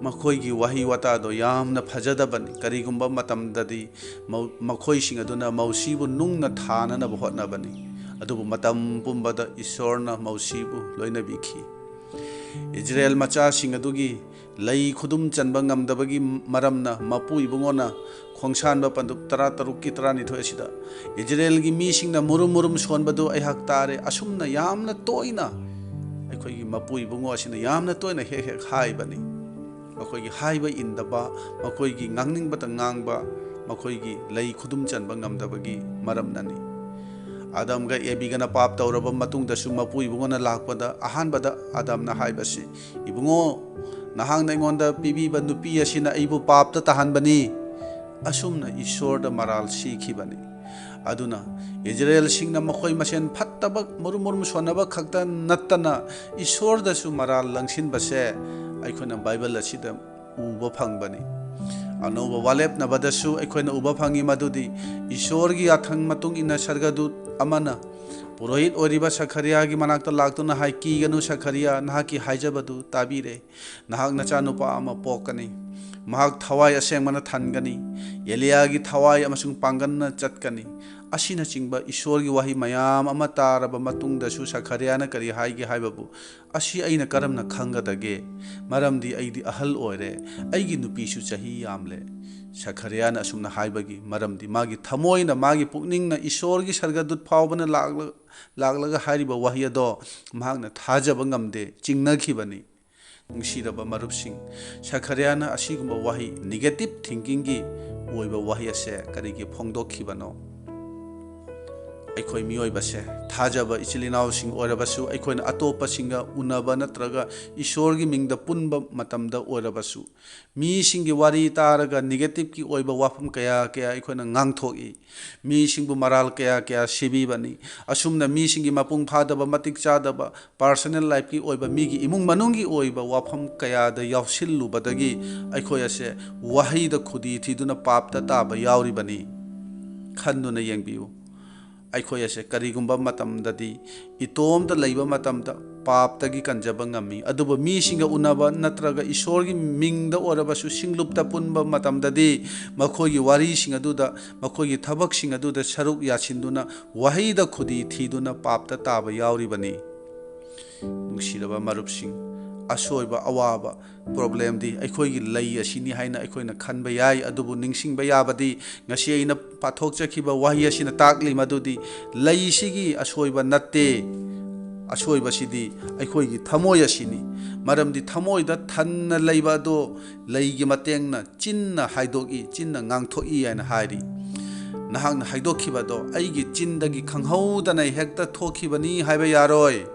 ꯃꯈꯣꯏꯒꯤ ꯋꯥꯍꯩ ꯋꯥꯇꯥꯗꯣ ꯌꯥꯝꯅ ꯐꯖꯗꯕꯅꯤ꯫ ꯀꯔꯤꯒꯨꯝꯕ ꯃꯇꯝꯗꯗꯤ ꯃꯧ-, ꯃꯈꯣꯏꯁꯤꯡ ꯑꯗꯨꯅ ꯃꯧꯁꯤꯕꯨ ꯅꯨꯡꯅ ꯊꯥꯅꯅꯕ ꯍꯣꯠꯅꯕꯅꯤ꯫ ꯑꯗꯨꯕꯨ ꯃꯇꯝ ꯄꯨꯝꯕꯗ ꯏꯁꯣꯔꯅ ꯃꯧꯁꯤꯕꯨ ꯂꯣꯏꯅꯕꯤꯈꯤ꯫ ꯏꯖꯔꯦꯜ ꯃꯆꯥꯁꯤꯡ ꯑꯗꯨꯒꯤ ꯂꯩ ꯈꯨꯗꯨꯝ ꯆꯟꯕ ꯉꯝꯗꯕꯒꯤ ꯃꯔꯝꯅ ꯃꯄꯨ ꯏꯕꯨꯡꯉꯣꯅ ꯈꯣꯡꯁꯥꯟꯕ ꯄꯟꯗꯨꯞ ꯇꯔꯥ ꯇꯔꯨꯛꯀꯤ ꯇꯔꯥꯅꯤꯊꯣꯏ ꯑꯁꯤꯗ ꯏꯖꯔꯦꯜꯒꯤ ꯃꯤꯁꯤꯡꯅ ꯃꯨꯔꯨꯝ ꯃꯨꯔꯨꯝ ꯁꯣꯟꯕꯗꯨ ꯑꯩꯍꯥꯛ ꯇꯥꯔꯦ꯫ ꯑꯁꯨꯝꯅ ꯌꯥꯝꯅ ꯇꯣꯏꯅ ꯑꯩꯈꯣꯏꯒꯤ ꯃꯄꯨ ꯏꯕꯨꯡꯉꯣ ꯑꯁꯤꯅ ꯌꯥꯝꯅ ꯇꯣꯏꯅ ꯍꯦꯛ ꯍꯦꯛ ꯍꯥꯏꯕꯅꯤ꯫ ꯃꯈꯣꯏꯒꯤ ꯍꯥꯏꯕ ꯏꯟꯗꯕ, ꯃꯈꯣꯏꯒꯤ ꯉꯥꯡꯅꯤꯡꯕꯇ ꯉꯥꯡꯕ, ꯃꯈꯣꯏꯒꯤ ꯂꯩ ꯈꯨꯗꯨꯝ ꯆꯟꯕ ꯉꯝꯗꯕꯒꯤ ꯃꯔꯝꯅꯅꯤ꯫ ꯑꯗꯝꯒ ꯑꯦꯕꯤꯒꯅ ꯄꯥꯞ ꯇꯧꯔꯕ ꯃꯇꯨꯡꯗꯁꯨ ꯃꯄꯨ ꯏꯕꯨꯡꯉꯣꯅ ꯂꯥꯛꯄꯗ ꯑꯍꯥꯟꯕꯗ ꯑꯗꯝꯅ ꯍꯥꯏꯕꯁꯤ, "ꯏꯕꯨꯡꯉꯣ, ꯅꯍꯥꯛꯅ ꯑꯩꯉꯣꯟꯗ ꯄꯤꯕꯤꯕ ꯅꯨꯄꯤ ꯑꯁꯤꯅ ꯑꯩꯕꯨ ꯄꯥꯞꯇ ꯇꯥꯍꯟꯕꯅꯤ"꯫ ꯑꯁꯨꯝꯅ ꯏꯁꯣꯔꯗ ꯃꯔꯥꯜ ꯁꯤꯈꯤꯕꯅꯤ꯫ ꯑꯗꯨꯅ ꯏꯖꯔꯦꯜꯁꯤꯡꯅ ꯃꯈꯣꯏ ꯃꯁꯦꯟ ꯐꯠꯇꯕ ꯃꯔꯨꯝ ꯃꯔꯨꯝ ꯁꯣꯟꯅꯕ ꯈꯛꯇ ꯅꯠꯇꯅ ꯏꯁꯣꯔꯗꯁꯨ ꯃꯔꯥꯜ ꯂꯪꯁꯤꯟꯕꯁꯦ ꯑꯩꯈꯣꯏꯅ ꯕꯥꯏꯕꯜ ꯑꯁꯤꯗ ꯎꯕ ꯐꯪꯕꯅꯤ꯫ ꯑꯅꯧꯕ ꯋꯥꯂꯦꯞꯅꯕꯗꯁꯨ ꯑꯩꯈꯣꯏꯅ ꯎꯕ ꯐꯪꯉꯤ ꯃꯗꯨꯗꯤ ꯏꯁꯣꯔꯒꯤ ꯌꯥꯊꯪ ꯃꯇꯨꯡ ꯏꯟꯅ ꯁꯔꯒꯗꯨꯠ ꯑꯃꯅ ꯄꯨꯔꯣꯍꯤꯠ ꯑꯣꯏꯔꯤꯕ ꯁꯈꯔꯤꯌꯥꯒꯤ ꯃꯅꯥꯛꯇ ꯂꯥꯛꯇꯨꯅ ꯍꯥꯏ, "ꯀꯤꯒꯅꯨ ꯁꯈꯔꯤꯌꯥ, ꯅꯍꯥꯛꯀꯤ ꯍꯥꯏꯖꯕꯗꯨ ꯇꯥꯕꯤꯔꯦ꯫ ꯅꯍꯥꯛ ꯅꯆꯥꯅꯨꯄꯥ ꯑꯃ ꯄꯣꯛꯀꯅꯤ꯫ ꯃꯍꯥꯛ ꯊꯋꯥꯏ ꯑꯁꯦꯡꯕꯅ ꯊꯟꯒꯅꯤ꯫ ꯑꯦꯂꯤꯌꯥꯒꯤ ꯊꯋꯥꯏ ꯑꯃꯁꯨꯡ ꯄꯥꯡꯒꯜꯅ ꯆꯠꯀꯅꯤ"꯫ ꯑꯁꯤꯅꯆꯤꯡꯕ ꯏꯁꯣꯔꯒꯤ ꯋꯥꯍꯩ ꯃꯌꯥꯝ ꯑꯃ ꯇꯥꯔꯕ ꯃꯇꯨꯡꯗꯁꯨ ꯁꯈꯔꯤꯌꯥꯅ ꯀꯔꯤ ꯍꯥꯏꯒꯦ ꯍꯥꯏꯕꯕꯨ, "ꯑꯁꯤ ꯑꯩꯅ ꯀꯔꯝꯅ ꯈꯪꯒꯗꯒꯦ? ꯃꯔꯝꯗꯤ ꯑꯩꯗꯤ ꯑꯍꯜ ꯑꯣꯏꯔꯦ, ꯑꯩꯒꯤ ꯅꯨꯄꯤꯁꯨ ꯆꯍꯤ ꯌꯥꯝꯂꯦ"꯫ ꯁꯈꯔꯤꯌꯥꯅ ꯑꯁꯨꯝꯅ ꯍꯥꯏꯕꯒꯤ ꯃꯔꯝꯗꯤ ꯃꯥꯒꯤ ꯊꯃꯣꯏꯅ, ꯃꯥꯒꯤ ꯄꯨꯛꯅꯤꯡꯅ ꯏꯁꯣꯔꯒꯤ ꯁꯔꯒꯗꯨꯠ ꯐꯥꯎꯕꯅ ꯂꯥꯛꯂ-, ꯂꯥꯛꯂꯒ ꯍꯥꯏꯔꯤꯕ ꯋꯥꯍꯩ ꯑꯗꯣ ꯃꯍꯥꯛꯅ ꯊꯥꯖꯕ ꯉꯝꯗꯦ, ꯆꯤꯡꯅꯈꯤꯕꯅꯤ꯫ ꯅꯨꯡꯁꯤꯔꯕ ꯃꯔꯨꯞꯁꯤꯡ, ꯁꯈꯔꯤꯌꯥꯅ ꯑꯁꯤꯒꯨꯝꯕ ꯋꯥꯍꯩ, negative thinkingꯒꯤ ꯑꯣꯏꯕ ꯋꯥꯍꯩ ꯑꯁꯦ ꯀꯔꯤꯒꯤ ꯐꯣꯡꯗꯣꯛꯈꯤꯕꯅꯣ? ꯑꯩꯈꯣꯏ ꯃꯤꯑꯣꯏꯕꯁꯦ, ꯊꯥꯖꯕ ꯏꯆꯤꯜ ꯏꯅꯥꯎꯁꯤꯡ ꯑꯣꯏꯔꯕꯁꯨ, ꯑꯩꯈꯣꯏꯅ ꯑꯇꯣꯞꯄꯁꯤꯡꯒ ꯎꯅꯕ ꯅꯠꯇ꯭ꯔꯒ ꯏꯁꯣꯔꯒꯤ ꯃꯤꯡꯗ ꯄꯨꯟꯕ ꯃꯇꯝꯗ ꯑꯣꯏꯔꯕꯁꯨ, ꯃꯤꯁꯤꯡꯒꯤ ꯋꯥꯔꯤ ꯇꯥꯔꯒ negative ꯀꯤ ꯑꯣꯏꯕ ꯋꯥꯐꯝ ꯀꯌꯥ ꯀꯌꯥ ꯑꯩꯈꯣꯏꯅ ꯉꯥꯡꯊꯣꯛꯏ꯫ ꯃꯤꯁꯤꯡꯕꯨ ꯃꯔꯥꯜ ꯀꯌꯥ ꯀꯌꯥ ꯁꯤꯕꯤꯕꯅꯤ꯫ ꯑꯁꯨꯝꯅ ꯃꯤꯁꯤꯡꯒꯤ ꯃꯄꯨꯡ ꯐꯥꯗꯕ, ꯃꯇꯤꯛ ꯆꯥꯗꯕ, personal life ꯀꯤ ꯑꯣꯏꯕ, ꯃꯤꯒꯤ ꯏꯃꯨꯡ ꯃꯅꯨꯡꯒꯤ ꯑꯣꯏꯕ ꯋꯥꯐꯝ ꯀꯌꯥꯗ ꯌꯥꯎꯁꯤꯜꯂꯨꯕꯗꯒꯤ ꯑꯩꯈꯣꯏ ꯑꯁꯦ ꯋꯥꯍꯩꯗ ꯈꯨꯗꯤ ꯊꯤꯗꯨꯅ ꯄꯥꯞꯇ ꯇꯥꯕ ꯌꯥꯎꯔꯤꯕꯅꯤ꯫ ꯈꯟꯗꯨꯅ ꯌꯦꯡꯕꯤꯌꯨ꯫ ꯑꯩꯈꯣꯏ ꯑꯁꯦ ꯀꯔꯤꯒꯨꯝꯕ ꯃꯇꯝꯗꯗꯤ ꯏꯇꯣꯝꯇ ꯂꯩꯕ ꯃꯇꯝꯗ ꯄꯥꯞꯇꯒꯤ ꯀꯟꯖꯕ ꯉꯝꯃꯤ, ꯑꯗꯨꯕꯨ ꯃꯤꯁꯤꯡꯒ ꯎꯅꯕ ꯅꯠꯇ꯭ꯔꯒ ꯏꯁꯣꯔꯒꯤ ꯃꯤꯡꯗ ꯑꯣꯏꯔꯕꯁꯨ ꯁꯤꯡꯂꯨꯞꯇ ꯄꯨꯟꯕ ꯃꯇꯝꯗꯗꯤ ꯃꯈꯣꯏꯒꯤ ꯋꯥꯔꯤꯁꯤꯡ ꯑꯗꯨꯗ, ꯃꯈꯣꯏꯒꯤ ꯊꯕꯛꯁꯤꯡ ꯑꯗꯨꯗ ꯁꯔꯨꯛ ꯌꯥꯁꯤꯟꯗꯨꯅ ꯋꯥꯍꯩꯗ ꯈꯨꯗꯤ ꯊꯤꯗꯨꯅ ꯄꯥꯞꯇ ꯇꯥꯕ ꯌꯥꯎꯔꯤꯕꯅꯤ꯫ ꯅꯨꯡꯁꯤꯔꯕ ꯃꯔꯨꯞꯁꯤꯡ, ꯑꯁꯣꯏꯕ, ꯑꯋꯥꯕ, problem ꯗꯤ ꯑꯩꯈꯣꯏꯒꯤ ꯂꯩ ꯑꯁꯤꯅꯤ ꯍꯥꯏꯅ ꯑꯩꯈꯣꯏꯅ ꯈꯟꯕ ꯌꯥꯏ, ꯑꯗꯨꯕꯨ ꯅꯤꯡꯁꯤꯡꯕ ꯌꯥꯕꯗꯤ ꯉꯁꯤ ꯑꯩꯅ ꯄꯥꯊꯣꯛꯆꯈꯤꯕ ꯋꯥꯍꯩ ꯑꯁꯤꯅ ꯇꯥꯛꯂꯤ ꯃꯗꯨꯗꯤ ꯂꯩꯁꯤꯒꯤ ꯑꯁꯣꯏꯕ ꯅꯠꯇꯦ꯫ ꯑꯁꯣꯏꯕꯁꯤꯗꯤ ꯑꯩꯈꯣꯏꯒꯤ ꯊꯃꯣꯏ ꯑꯁꯤꯅꯤ꯫ ꯃꯔꯝꯗꯤ ꯊꯃꯣꯏꯗ ꯊꯟꯅ ꯂꯩꯕ ꯑꯗꯣ ꯂꯩꯒꯤ ꯃꯇꯦꯡꯅ, ꯆꯤꯟꯅ ꯍꯥꯏꯗꯣꯛꯏ, ꯆꯤꯟꯅ ꯉꯥꯡꯊꯣꯛꯏ ꯍꯥꯏꯅ ꯍꯥꯏꯔꯤ꯫ ꯅꯍꯥꯛꯅ ꯍꯥꯏꯗꯣꯛꯈꯤꯕꯗꯣ ꯑꯩꯒꯤ ꯆꯤꯟꯗꯒꯤ ꯈꯪꯍꯧꯗꯅ ꯍꯦꯛꯇ ꯊꯣꯛꯈꯤꯕꯅꯤ ꯍꯥꯏꯕ ꯌꯥꯔꯣꯏ꯫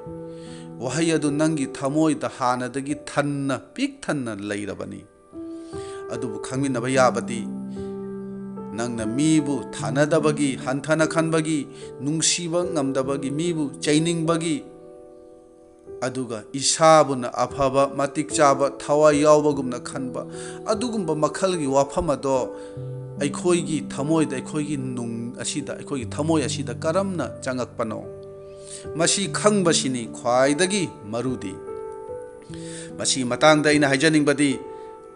ꯋꯥꯍꯩ ꯑꯗꯨ ꯅꯪꯒꯤ ꯊꯃꯣꯏꯗ ꯍꯥꯟꯅꯗꯒꯤ ꯊꯟꯅ, ꯄꯤꯛ ꯊꯟꯅ ꯂꯩꯔꯕꯅꯤ꯫ ꯑꯗꯨꯕꯨ ꯈꯪꯃꯤꯟꯅꯕ ꯌꯥꯕꯗꯤ, ꯅꯪꯅ ꯃꯤꯕꯨ ꯊꯥꯅꯗꯕꯒꯤ, ꯍꯟꯊꯅ ꯈꯟꯕꯒꯤ, ꯅꯨꯡꯁꯤꯕ ꯉꯝꯗꯕꯒꯤ, ꯃꯤꯕꯨ ꯆꯩꯅꯤꯡꯕꯒꯤ, ꯑꯗꯨꯒ ꯏꯁꯥꯕꯨꯅ ꯑꯐꯕ, ꯃꯇꯤꯛ ꯆꯥꯕ, ꯊꯋꯥꯏ ꯌꯥꯎꯕꯒꯨꯝꯅ ꯈꯟꯕ, ꯑꯗꯨꯒꯨꯝꯕ ꯃꯈꯜꯒꯤ ꯋꯥꯐꯝ ꯑꯗꯣ ꯑꯩꯈꯣꯏꯒꯤ ꯊꯃꯣꯏꯗ, ꯑꯩꯈꯣꯏꯒꯤ ꯅꯨꯡ ꯑꯁꯤꯗ, ꯑꯩꯈꯣꯏꯒꯤ ꯊꯃꯣꯏ ꯑꯁꯤꯗ ꯀꯔꯝꯅ ꯆꯪꯉꯛꯄꯅꯣ? ꯃꯁꯤ ꯈꯪꯕꯁꯤꯅꯤ ꯈ꯭ꯋꯥꯏꯗꯒꯤ ꯃꯔꯨꯗꯤ꯫ ꯃꯁꯤꯒꯤ ꯃꯇꯥꯡꯗ ꯑꯩꯅ ꯍꯥꯏꯖꯅꯤꯡꯕꯗꯤ,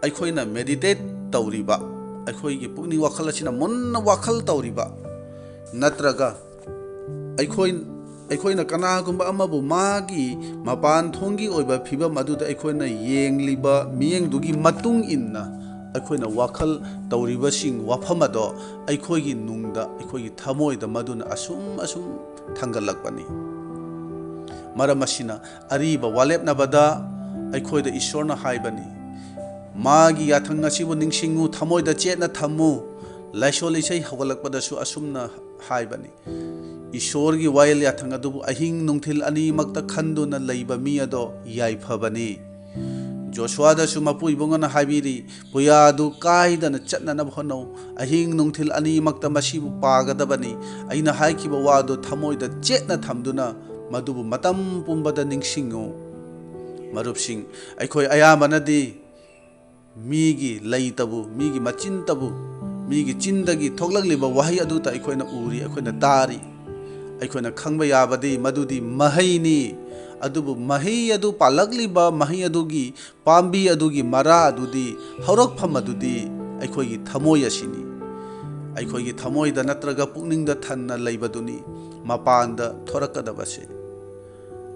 ꯑꯩꯈꯣꯏꯅ meditate ꯇꯧꯔꯤꯕ, ꯑꯩꯈꯣꯏꯒꯤ ꯄꯨꯛꯅꯤꯡ ꯋꯥꯈꯜ ꯑꯁꯤꯅ ꯃꯨꯟꯅ ꯋꯥꯈꯜ ꯇꯧꯔꯤꯕ, ꯅꯠꯇ꯭ꯔꯒ ꯑꯩꯈꯣꯏ, ꯑꯩꯈꯣꯏꯅ ꯀꯅꯥꯒꯨꯝꯕ ꯑꯃꯕꯨ ꯃꯥꯒꯤ ꯃꯄꯥꯟ ꯊꯣꯡꯒꯤ ꯑꯣꯏꯕ ꯐꯤꯕꯝ ꯑꯗꯨꯗ ꯑꯩꯈꯣꯏꯅ ꯌꯦꯡꯂꯤꯕ ꯃꯤꯠꯌꯦꯡꯗꯨꯒꯤ ꯃꯇꯨꯡ ꯏꯟꯅ ꯑꯩꯈꯣꯏꯅ ꯋꯥꯈꯜ ꯇꯧꯔꯤꯕꯁꯤꯡ, ꯋꯥꯐꯝ ꯑꯗꯣ ꯑꯩꯈꯣꯏꯒꯤ ꯅꯨꯡꯗ, ꯑꯩꯈꯣꯏꯒꯤ ꯊꯃꯣꯏꯗ ꯃꯗꯨꯅ ꯑꯁꯨꯝ ꯑꯁꯨꯝ ꯊꯥꯡꯒꯠꯂꯛꯄꯅꯤ꯫ ꯃꯔꯝ ꯑꯁꯤꯅ ꯑꯔꯤꯕ ꯋꯥꯂꯦꯞꯅꯕꯗ ꯑꯩꯈꯣꯏꯗ ꯏꯁꯣꯔꯅ ꯍꯥꯏꯕꯅꯤ, "ꯃꯥꯒꯤ ꯌꯥꯊꯪ ꯑꯁꯤꯕꯨ ꯅꯤꯡꯁꯤꯡꯉꯨ, ꯊꯃꯣꯏꯗ ꯆꯦꯠꯅ ꯊꯝꯃꯨ"꯫ ꯂꯥꯏꯁꯣꯜ ꯏꯁꯩ ꯍꯧꯒꯠꯂꯛꯄꯗꯁꯨ ꯑꯁꯨꯝꯅ ꯍꯥꯏꯕꯅꯤ, ꯏꯁꯣꯔꯒꯤ ꯋꯥꯌꯦꯜ ꯌꯥꯊꯪ ꯑꯗꯨꯕꯨ ꯑꯍꯤꯡ ꯅꯨꯡꯊꯤꯜ ꯑꯅꯤꯃꯛꯇ ꯈꯟꯗꯨꯅ ꯂꯩꯕ ꯃꯤ ꯑꯗꯣ ꯌꯥꯏꯐꯕꯅꯤ꯫ ꯖꯣꯁꯨꯋꯥꯗꯁꯨ ꯃꯄꯨ ꯏꯕꯨꯡꯉꯣꯅ ꯍꯥꯏꯕꯤꯔꯤ, "ꯄꯨꯌꯥ ꯑꯗꯨ ꯀꯥꯏꯗꯅ ꯆꯠꯅꯅꯕ ꯍꯣꯠꯅꯧ꯫ ꯑꯍꯤꯡ ꯅꯨꯡꯊꯤꯜ ꯑꯅꯤꯃꯛꯇ ꯃꯁꯤꯕꯨ ꯄꯥꯒꯗꯕꯅꯤ꯫ ꯑꯩꯅ ꯍꯥꯏꯈꯤꯕ ꯋꯥꯗꯨ ꯊꯃꯣꯏꯗ ꯆꯦꯠꯅ ꯊꯝꯗꯨꯅ ꯃꯗꯨꯕꯨ ꯃꯇꯝ ꯄꯨꯝꯕꯗ ꯅꯤꯡꯁꯤꯡꯉꯨ꯫" ꯃꯔꯨꯞꯁꯤꯡ, ꯑꯩꯈꯣꯏ ꯑꯌꯥꯝꯕꯅꯗꯤ ꯃꯤꯒꯤ ꯂꯩꯇꯕꯨ, ꯃꯤꯒꯤ ꯃꯆꯤꯟꯇꯕꯨ, ꯃꯤꯒꯤ ꯆꯤꯟꯗꯒꯤ ꯊꯣꯛꯂꯛꯂꯤꯕ ꯋꯥꯍꯩ ꯑꯗꯨꯇ ꯑꯩꯈꯣꯏꯅ ꯎꯔꯤ, ꯑꯩꯈꯣꯏꯅ ꯇꯥꯔꯤ, ꯑꯩꯈꯣꯏꯅ ꯈꯪꯕ ꯌꯥꯕꯗꯤ ꯃꯗꯨꯗꯤ ꯃꯍꯩꯅꯤ꯫ ꯑꯗꯨꯕꯨ ꯃꯍꯩ ꯑꯗꯨ ꯄꯥꯜꯂꯛꯂꯤꯕ, ꯃꯍꯩ ꯑꯗꯨꯒꯤ, ꯄꯥꯝꯕꯤ ꯑꯗꯨꯒꯤ ꯃꯔꯥ ꯑꯗꯨꯗꯤ, ꯍꯧꯔꯛꯐꯝ ꯑꯗꯨꯗꯤ ꯑꯩꯈꯣꯏꯒꯤ ꯊꯃꯣꯏ ꯑꯁꯤꯅꯤ꯫ ꯑꯩꯈꯣꯏꯒꯤ ꯊꯃꯣꯏꯗ ꯅꯠꯇ꯭ꯔꯒ ꯄꯨꯛꯅꯤꯡꯗ ꯊꯟꯅ ꯂꯩꯕꯗꯨꯅꯤ ꯃꯄꯥꯟꯗ ꯊꯣꯔꯛꯀꯗꯕꯁꯦ꯫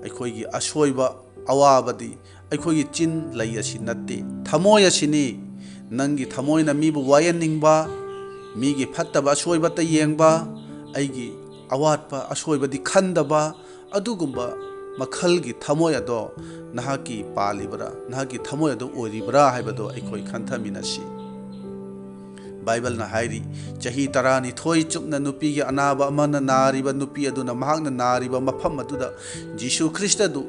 ꯑꯩꯈꯣꯏꯒꯤ ꯑꯁꯣꯏꯕ, ꯑꯋꯥꯕꯗꯤ ꯑꯩꯈꯣꯏꯒꯤ ꯆꯤꯟ, ꯂꯩ ꯑꯁꯤ ꯅꯠꯇꯦ, ꯊꯃꯣꯏ ꯑꯁꯤꯅꯤ꯫ ꯅꯪꯒꯤ ꯊꯃꯣꯏꯅ ꯃꯤꯕꯨ ꯋꯥꯌꯦꯟꯅꯤꯡꯕ, ꯃꯤꯒꯤ ꯐꯠꯇꯕ ꯑꯁꯣꯏꯕꯇ ꯌꯦꯡꯕ, ꯑꯩꯒꯤ ꯑꯋꯥꯠꯄ ꯑꯁꯣꯏꯕꯗꯤ ꯈꯟꯗꯕ, ꯑꯗꯨꯒꯨꯝꯕ ꯃꯈꯜꯒꯤ ꯊꯃꯣꯏ ꯑꯗꯣ ꯅꯍꯥꯛꯀꯤ ꯄꯥꯜꯂꯤꯕ꯭ꯔꯥ, ꯅꯍꯥꯛꯀꯤ ꯊꯃꯣꯏ ꯑꯗꯣ ꯑꯣꯏꯔꯤꯕ꯭ꯔꯥ ꯍꯥꯏꯕꯗꯣ ꯑꯩꯈꯣꯏ ꯈꯟꯊꯃꯤꯟꯅꯁꯤ꯫ ꯕꯥꯏꯕꯜꯅ ꯍꯥꯏꯔꯤ, ꯆꯍꯤ ꯇꯔꯥꯅꯤꯊꯣꯏ ꯆꯨꯞꯅ ꯅꯨꯄꯤꯒꯤ ꯑꯅꯥꯕ ꯑꯃꯅ ꯅꯥꯔꯤꯕ ꯅꯨꯄꯤ ꯑꯗꯨꯅ ꯃꯍꯥꯛꯅ ꯅꯥꯔꯤꯕ ꯃꯐꯝ ꯑꯗꯨꯗ ꯖꯤꯁꯨ ꯈ꯭ꯔꯤꯁꯇꯗꯨ,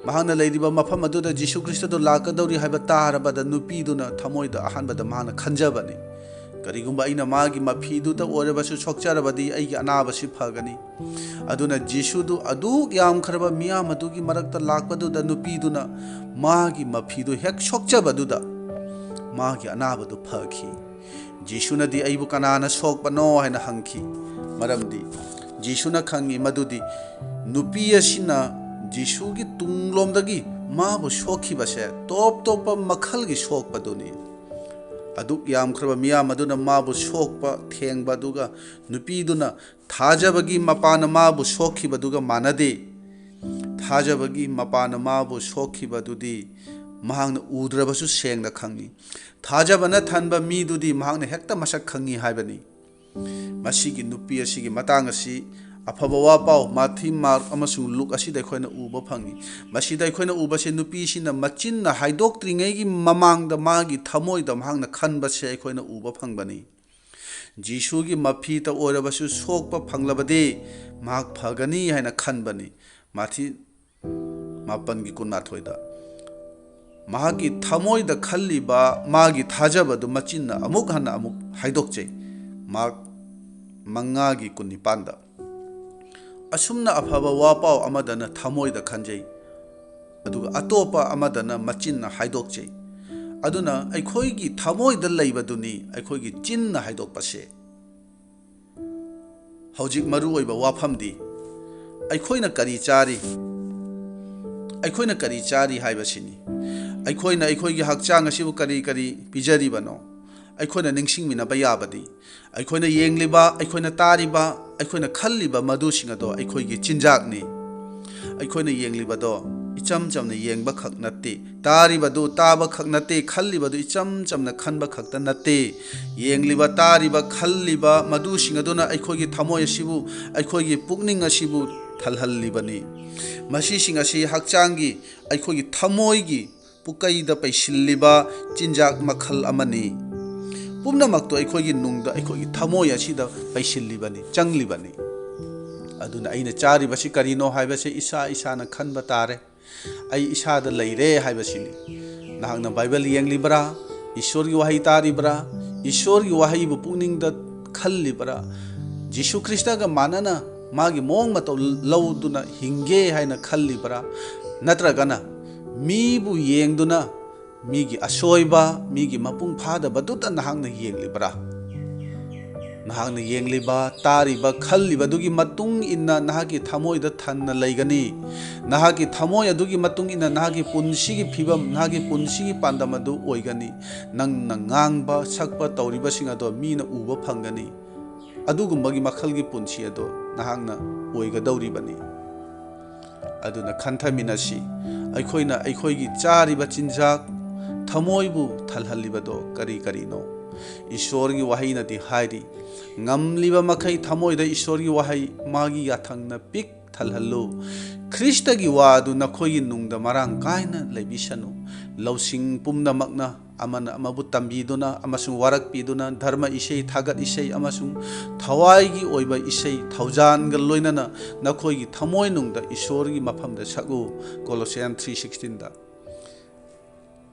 ꯃꯍꯥꯛꯅ ꯂꯩꯔꯤꯕ ꯃꯐꯝ ꯑꯗꯨꯗ ꯖꯤꯁꯨ ꯈ꯭ꯔꯤꯁꯇꯗꯨ ꯂꯥꯛꯀꯗꯧꯔꯤ ꯍꯥꯏꯕ ꯇꯥꯔꯕꯗ ꯅꯨꯄꯤꯗꯨꯅ ꯊꯃꯣꯏꯗ ꯑꯍꯥꯟꯕꯗ ꯃꯍꯥꯛꯅ ꯈꯟꯖꯕꯅꯤ, "ꯀꯔꯤꯒꯨꯝꯕ ꯑꯩꯅ ꯃꯥꯒꯤ ꯃꯐꯤꯗꯨꯗ ꯑꯣꯏꯔꯕꯁꯨ ꯁꯣꯛꯆꯔꯕꯗꯤ ꯑꯩꯒꯤ ꯑꯅꯥꯕꯁꯤ ꯐꯒꯅꯤ꯫" ꯑꯗꯨꯅ ꯖꯤꯁꯨꯗꯨ ꯑꯗꯨꯛ ꯌꯥꯝꯈ꯭ꯔꯕ ꯃꯤꯌꯥꯝ ꯑꯗꯨꯒꯤ ꯃꯔꯛꯇ ꯂꯥꯛꯄꯗꯨꯗ ꯅꯨꯄꯤꯗꯨꯅ ꯃꯥꯒꯤ ꯃꯐꯤꯗꯨ ꯍꯦꯛ ꯁꯣꯛꯆꯕꯗꯨꯗ ꯃꯥꯒꯤ ꯑꯅꯥꯕꯗꯨ ꯐꯈꯤ꯫ ꯖꯤꯁꯨꯅꯗꯤ, "ꯑꯩꯕꯨ ꯀꯅꯥꯅ ꯁꯣꯛꯄꯅꯣ?" ꯍꯥꯏꯅ ꯍꯪꯈꯤ꯫ ꯃꯔꯝꯗꯤ ꯖꯤꯁꯨꯅ ꯈꯪꯉꯤ ꯃꯗꯨꯗꯤ ꯅꯨꯄꯤ ꯑꯁꯤꯅ ꯖꯤꯁꯨꯒꯤ ꯇꯨꯡꯂꯣꯝꯗꯒꯤ ꯃꯥꯕꯨ ꯁꯣꯛꯈꯤꯕꯁꯦ ꯇꯣꯞ ꯇꯣꯞꯄ ꯃꯈꯜꯒꯤ ꯁꯣꯛꯄꯗꯨꯅꯤ꯫ ꯑꯗꯨꯛ ꯌꯥꯝꯈ꯭ꯔꯕ ꯃꯤꯌꯥꯝ ꯑꯗꯨꯅ ꯃꯥꯕꯨ ꯁꯣꯛꯄ ꯊꯦꯡꯕ, ꯑꯗꯨꯒ ꯅꯨꯄꯤꯗꯨꯅ ꯊꯥꯖꯕꯒꯤ ꯃꯄꯥꯅ ꯃꯥꯕꯨ ꯁꯣꯛꯈꯤꯕꯗꯨꯒ ꯃꯥꯟꯅꯗꯦ꯫ ꯊꯥꯖꯕꯒꯤ ꯃꯄꯥꯅ ꯃꯥꯕꯨ ꯁꯣꯛꯈꯤꯕꯗꯨꯗꯤ ꯃꯍꯥꯛꯅ ꯎꯗ꯭ꯔꯕꯁꯨ ꯁꯦꯡꯅ ꯈꯪꯏ꯫ ꯊꯥꯖꯕꯅ ꯊꯟꯕ ꯃꯤꯗꯨꯗꯤ ꯃꯍꯥꯛꯅ ꯍꯦꯛꯇ ꯃꯁꯛ ꯈꯪꯏ ꯍꯥꯏꯕꯅꯤ꯫ ꯃꯁꯤꯒꯤ ꯅꯨꯄꯤ ꯑꯁꯤꯒꯤ ꯃꯇꯥꯡ ꯑꯁꯤ ꯑꯐꯕ ꯋꯥꯄꯥꯎ ꯃꯥꯊꯤ, ꯃꯥꯔꯛ ꯑꯃꯁꯨꯡ ꯂꯨꯛ ꯑꯁꯤꯗ ꯑꯩꯈꯣꯏꯅ ꯎꯕ ꯐꯪꯏ꯫ ꯃꯁꯤꯗ ꯑꯩꯈꯣꯏꯅ ꯎꯕꯁꯦ ꯅꯨꯄꯤꯁꯤꯅ ꯃꯆꯤꯟꯅ ꯍꯥꯏꯗꯣꯛꯇ꯭ꯔꯤꯉꯩꯒꯤ ꯃꯃꯥꯡꯗ ꯃꯥꯒꯤ ꯊꯃꯣꯏꯗ ꯃꯍꯥꯛꯅ ꯈꯟꯕꯁꯦ ꯑꯩꯈꯣꯏꯅ ꯎꯕ ꯐꯪꯕꯅꯤ꯫ ꯖꯤꯁꯨꯒꯤ ꯃꯐꯤꯇ ꯑꯣꯏꯔꯕꯁꯨ ꯁꯣꯛꯄ ꯐꯪꯂꯕꯗꯤ ꯃꯍꯥꯛ ꯐꯒꯅꯤ ꯍꯥꯏꯅ ꯈꯟꯕꯅꯤ꯫ ꯃꯥꯊꯤ ꯃꯥꯄꯟꯒꯤ ꯀꯨꯟꯃꯥꯊꯣꯏꯗ꯫ ꯃꯍꯥꯛꯀꯤ ꯊꯃꯣꯏꯗ ꯈꯜꯂꯤꯕ ꯃꯥꯒꯤ ꯊꯥꯖꯕꯗꯨ ꯃꯆꯤꯟꯅ ꯑꯃꯨꯛ ꯍꯟꯅ ꯑꯃꯨꯛ ꯍꯥꯏꯗꯣꯛꯆꯩ꯫ ꯃꯥꯔꯛ ꯃꯉꯥꯒꯤ ꯀꯨꯟꯅꯤꯄꯥꯟꯗ꯫ ꯑꯁꯨꯝꯅ ꯑꯐꯕ ꯋꯥꯄꯥꯎ ꯑꯃꯗꯅ ꯊꯃꯣꯏꯗ ꯈꯟꯖꯩ, ꯑꯗꯨꯒ ꯑꯇꯣꯞꯄ ꯑꯃꯗꯅ ꯃꯆꯤꯟꯅ ꯍꯥꯏꯗꯣꯛꯆꯩ꯫ ꯑꯗꯨꯅ ꯑꯩꯈꯣꯏꯒꯤ ꯊꯃꯣꯏꯗ ꯂꯩꯕꯗꯨꯅꯤ ꯑꯩꯈꯣꯏꯒꯤ ꯆꯤꯟꯅ ꯍꯥꯏꯗꯣꯛꯄꯁꯦ꯫ ꯍꯧꯖꯤꯛ ꯃꯔꯨꯑꯣꯏꯕ ꯋꯥꯐꯝꯗꯤ ꯑꯩꯈꯣꯏꯅ ꯀꯔꯤ ꯆꯥꯔꯤ, ꯑꯩꯈꯣꯏꯅ ꯀꯔꯤ ꯆꯥꯔꯤ ꯍꯥꯏꯕꯁꯤꯅꯤ꯫ ꯑꯩꯈꯣꯏꯅ ꯑꯩꯈꯣꯏꯒꯤ ꯍꯛꯆꯥꯡ ꯑꯁꯤꯕꯨ ꯀꯔꯤ ꯀꯔꯤ ꯄꯤꯖꯔꯤꯕꯅꯣ? ꯑꯩꯈꯣꯏꯅ ꯅꯤꯡꯁꯤꯡꯃꯤꯟꯅꯕ ꯌꯥꯕꯗꯤ ꯑꯩꯈꯣꯏꯅ ꯌꯦꯡꯂꯤꯕ, ꯑꯩꯈꯣꯏꯅ ꯇꯥꯔꯤꯕ, ꯑꯩꯈꯣꯏꯅ ꯈꯜꯂꯤꯕ ꯃꯗꯨꯁꯤꯡ ꯑꯗꯣ ꯑꯩꯈꯣꯏꯒꯤ ꯆꯤꯟꯖꯥꯛꯅꯤ꯫ ꯑꯩꯈꯣꯏꯅ ꯌꯦꯡꯂꯤꯕꯗꯣ ꯏꯆꯝ ꯆꯝꯅ ꯌꯦꯡꯕ ꯈꯛ ꯅꯠꯇꯦ, ꯇꯥꯔꯤꯕꯗꯨ ꯇꯥꯕ ꯈꯛ ꯅꯠꯇꯦ, ꯈꯜꯂꯤꯕꯗꯨ ꯏꯆꯝ ꯆꯝꯅ ꯈꯟꯕ ꯈꯛꯇ ꯅꯠꯇꯦ꯫ ꯌꯦꯡꯂꯤꯕ, ꯇꯥꯔꯤꯕ, ꯈꯜꯂꯤꯕ ꯃꯗꯨꯁꯤꯡ ꯑꯗꯨꯅ ꯑꯩꯈꯣꯏꯒꯤ ꯊꯃꯣꯏ ꯑꯁꯤꯕꯨ, ꯑꯩꯈꯣꯏꯒꯤ ꯄꯨꯛꯅꯤꯡ ꯑꯁꯤꯕꯨ ꯊꯜꯍꯜꯂꯤꯕꯅꯤ꯫ ꯃꯁꯤꯁꯤꯡ ꯑꯁꯤ ꯍꯛꯆꯥꯡꯒꯤ, ꯑꯩꯈꯣꯏꯒꯤ ꯊꯃꯣꯏꯒꯤ ꯄꯨꯀꯩꯗ ꯄꯩꯁꯤꯜꯂꯤꯕ ꯆꯤꯟꯖꯥꯛ ꯃꯈꯜ ꯑꯃꯅꯤ꯫ ꯄꯨꯝꯅꯃꯛꯇꯣ ꯑꯩꯈꯣꯏꯒꯤ ꯅꯨꯡꯗ, ꯑꯩꯈꯣꯏꯒꯤ ꯊꯃꯣꯏ ꯑꯁꯤꯗ ꯄꯩꯁꯤꯜꯂꯤꯕꯅꯤ, ꯆꯪꯂꯤꯕꯅꯤ꯫ ꯑꯗꯨꯅ ꯑꯩꯅ ꯆꯥꯔꯤꯕꯁꯤ ꯀꯔꯤꯅꯣ ꯍꯥꯏꯕꯁꯦ ꯏꯁꯥ ꯏꯁꯥꯅ ꯈꯟꯕ ꯇꯥꯔꯦ꯫ ꯑꯩ ꯏꯁꯥꯗ ꯂꯩꯔꯦ ꯍꯥꯏꯕꯁꯤꯅꯤ꯫ ꯅꯍꯥꯛꯅ ꯕꯥꯏꯕꯜ ꯌꯦꯡꯂꯤꯕ꯭ꯔꯥ? ꯏꯁꯣꯔꯒꯤ ꯋꯥꯍꯩ ꯇꯥꯔꯤꯕ꯭ꯔꯥ? ꯏꯁꯣꯔꯒꯤ ꯋꯥꯍꯩꯕꯨ ꯄꯨꯛꯅꯤꯡꯗ ꯈꯜꯂꯤꯕ꯭ꯔꯥ? ꯖꯤꯁꯨ ꯈ꯭ꯔꯤꯁꯇꯒ ꯃꯥꯟꯅꯅ ꯃꯥꯒꯤ ꯃꯑꯣꯡ ꯃꯇꯧ ꯂꯧꯗꯨꯅ ꯍꯤꯡꯒꯦ ꯍꯥꯏꯅ ꯈꯜꯂꯤꯕ꯭ꯔꯥ? ꯅꯠꯇ꯭ꯔꯒꯅ ꯃꯤꯕꯨ ꯌꯦꯡꯗꯨꯅ ꯃꯤꯒꯤ ꯑꯁꯣꯏꯕ, ꯃꯤꯒꯤ ꯃꯄꯨꯡ ꯐꯥꯗꯕꯗꯨꯇ ꯅꯍꯥꯛꯅ ꯌꯦꯡꯂꯤꯕ꯭ꯔꯥ? ꯅꯍꯥꯛꯅ ꯌꯦꯡꯂꯤꯕ, ꯇꯥꯔꯤꯕ, ꯈꯜꯂꯤꯕꯗꯨꯒꯤ ꯃꯇꯨꯡ ꯏꯟꯅ ꯅꯍꯥꯛꯀꯤ ꯊꯃꯣꯏꯗ ꯊꯟꯅ ꯂꯩꯒꯅꯤ꯫ ꯅꯍꯥꯛꯀꯤ ꯊꯃꯣꯏ ꯑꯗꯨꯒꯤ ꯃꯇꯨꯡ ꯏꯟꯅ ꯅꯍꯥꯛꯀꯤ ꯄꯨꯟꯁꯤꯒꯤ ꯐꯤꯕꯝ, ꯅꯍꯥꯛꯀꯤ ꯄꯨꯟꯁꯤꯒꯤ ꯄꯥꯟꯗꯝ ꯑꯗꯨ ꯑꯣꯏꯒꯅꯤ꯫ ꯅꯪꯅ ꯉꯥꯡꯕ, ꯁꯛꯄ, ꯇꯧꯔꯤꯕꯁꯤꯡ ꯑꯗꯣ ꯃꯤꯅ ꯎꯕ ꯐꯪꯒꯅꯤ꯫ ꯑꯗꯨꯒꯨꯝꯕꯒꯤ ꯃꯈꯜꯒꯤ ꯄꯨꯟꯁꯤ ꯑꯗꯣ ꯅꯍꯥꯛꯅ ꯑꯣꯏꯒꯗꯧꯔꯤꯕꯅꯤ꯫ ꯑꯗꯨꯅ ꯈꯟꯊꯃꯤꯟꯅꯁꯤ, ꯑꯩꯈꯣꯏꯅ ꯑꯩꯈꯣꯏꯒꯤ ꯆꯥꯔꯤꯕ ꯆꯤꯟꯖꯥꯛ, ꯊꯃꯣꯏꯕꯨ ꯊꯜꯍꯜꯂꯤꯕꯗꯣ ꯀꯔꯤ ꯀꯔꯤꯅꯣ? ꯏꯁꯣꯔꯒꯤ ꯋꯥꯍꯩꯅꯗꯤ ꯍꯥꯏꯔꯤ, "ꯉꯝꯂꯤꯕ ꯃꯈꯩ ꯊꯃꯣꯏꯗ ꯏꯁꯣꯔꯒꯤ ꯋꯥꯍꯩ, ꯃꯥꯒꯤ ꯌꯥꯊꯪꯅ ꯄꯤꯛ ꯊꯜꯍꯜꯂꯨ꯫ ꯈ꯭ꯔꯤꯁꯇꯒꯤ ꯋꯥ ꯑꯗꯨ ꯅꯈꯣꯏꯒꯤ ꯅꯨꯡꯗ ꯃꯔꯥꯡ ꯀꯥꯏꯅ ꯂꯩꯕꯤꯁꯅꯨ꯫ ꯂꯧꯁꯤꯡ ꯄꯨꯝꯅꯃꯛꯅ ꯑꯃꯅ ꯑꯃꯕꯨ ꯇꯝꯕꯤꯗꯨꯅ ꯑꯃꯁꯨꯡ ꯋꯥꯔꯛꯄꯤꯗꯨꯅ, ꯙꯔꯃ ꯏꯁꯩ, ꯊꯥꯒꯠ ꯏꯁꯩ ꯑꯃꯁꯨꯡ ꯊꯋꯥꯏꯒꯤ ꯑꯣꯏꯕ ꯏꯁꯩ ꯊꯧꯖꯥꯟꯒ ꯂꯣꯏꯅꯅ ꯅꯈꯣꯏꯒꯤ ꯊꯃꯣꯏꯅꯨꯡꯗ ꯏꯁꯣꯔꯒꯤ ꯃꯐꯝꯗ ꯁꯛꯎ꯫ Colossians three sixteen꯫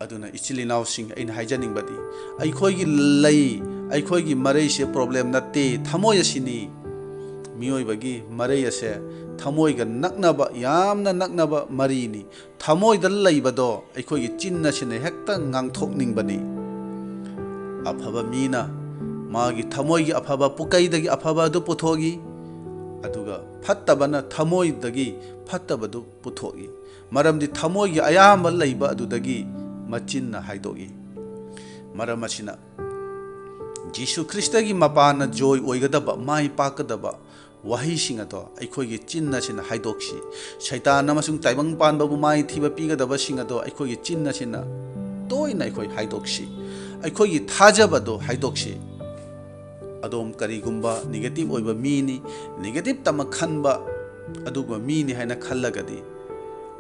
ꯑꯗꯨꯅ ꯏꯆꯤꯜ ꯏꯅꯥꯎꯁꯤꯡ, ꯑꯩꯅ ꯍꯥꯏꯖꯅꯤꯡꯕꯗꯤ, ꯑꯩꯈꯣꯏꯒꯤ ꯂꯩ, ꯑꯩꯈꯣꯏꯒꯤ ꯃꯔꯩꯁꯦ problem ꯅꯠꯇꯦ, ꯊꯃꯣꯏ ꯑꯁꯤꯅꯤ꯫ ꯃꯤꯑꯣꯏꯕꯒꯤ ꯃꯔꯩ ꯑꯁꯦ ꯊꯃꯣꯏꯒ ꯅꯛꯅꯕ, ꯌꯥꯝꯅ ꯅꯛꯅꯕ ꯃꯔꯤꯅꯤ꯫ ꯊꯃꯣꯏꯗ ꯂꯩꯕꯗꯣ ꯑꯩꯈꯣꯏꯒꯤ ꯆꯤꯟ ꯑꯁꯤꯅ ꯍꯦꯛꯇ ꯉꯥꯡꯊꯣꯛꯅꯤꯡꯕꯅꯤ꯫ ꯑꯐꯕ ꯃꯤꯅ ꯃꯥꯒꯤ ꯊꯃꯣꯏꯒꯤ ꯑꯐꯕ ꯄꯨꯀꯩꯗꯒꯤ ꯑꯐꯕ ꯑꯗꯨ ꯄꯨꯊꯣꯛꯏ, ꯑꯗꯨꯒ ꯐꯠꯇꯕꯅ ꯊꯃꯣꯏꯗꯒꯤ ꯐꯠꯇꯕꯗꯨ ꯄꯨꯊꯣꯛꯏ꯫ ꯃꯔꯝꯗꯤ ꯊꯃꯣꯏꯒꯤ ꯑꯌꯥꯝꯕ ꯂꯩꯕ ꯑꯗꯨꯗꯒꯤ ꯃꯆꯤꯟꯅ ꯍꯥꯏꯗꯣꯛꯏ꯫ ꯃꯔꯝ ꯑꯁꯤꯅ ꯖꯤꯁꯨ ꯈ꯭ꯔꯤꯁꯇꯒꯤ ꯃꯄꯥꯟꯅ ꯖꯣꯏ ꯑꯣꯏꯒꯗꯕ, ꯃꯥꯏ ꯄꯥꯛꯀꯗꯕ ꯋꯥꯍꯩꯁꯤꯡ ꯑꯗꯣ ꯑꯩꯈꯣꯏꯒꯤ ꯆꯤꯟ ꯑꯁꯤꯅ ꯍꯥꯏꯗꯣꯛꯁꯤ꯫ ꯁꯩꯇꯥꯟ ꯑꯃꯁꯨꯡ ꯇꯥꯏꯕꯪ ꯄꯥꯟꯕꯕꯨ ꯃꯥꯏ ꯊꯤꯕ ꯄꯤꯒꯗꯕꯁꯤꯡ ꯑꯗꯣ ꯑꯩꯈꯣꯏꯒꯤ ꯆꯤꯟ ꯑꯁꯤꯅ ꯇꯣꯏꯅ ꯑꯩꯈꯣꯏ ꯍꯥꯏꯗꯣꯛꯁꯤ꯫ ꯑꯩꯈꯣꯏꯒꯤ ꯊꯥꯖꯕꯗꯣ ꯍꯥꯏꯗꯣꯛꯁꯤ꯫ ꯑꯗꯣꯝ ꯀꯔꯤꯒꯨꯝꯕ negative ꯑꯣꯏꯕ ꯃꯤꯅꯤ, negative ꯇꯃꯛ ꯈꯟꯕ ꯑꯗꯨꯒꯨꯝꯕ ꯃꯤꯅꯤ ꯍꯥꯏꯅ ꯈꯜꯂꯒꯗꯤ,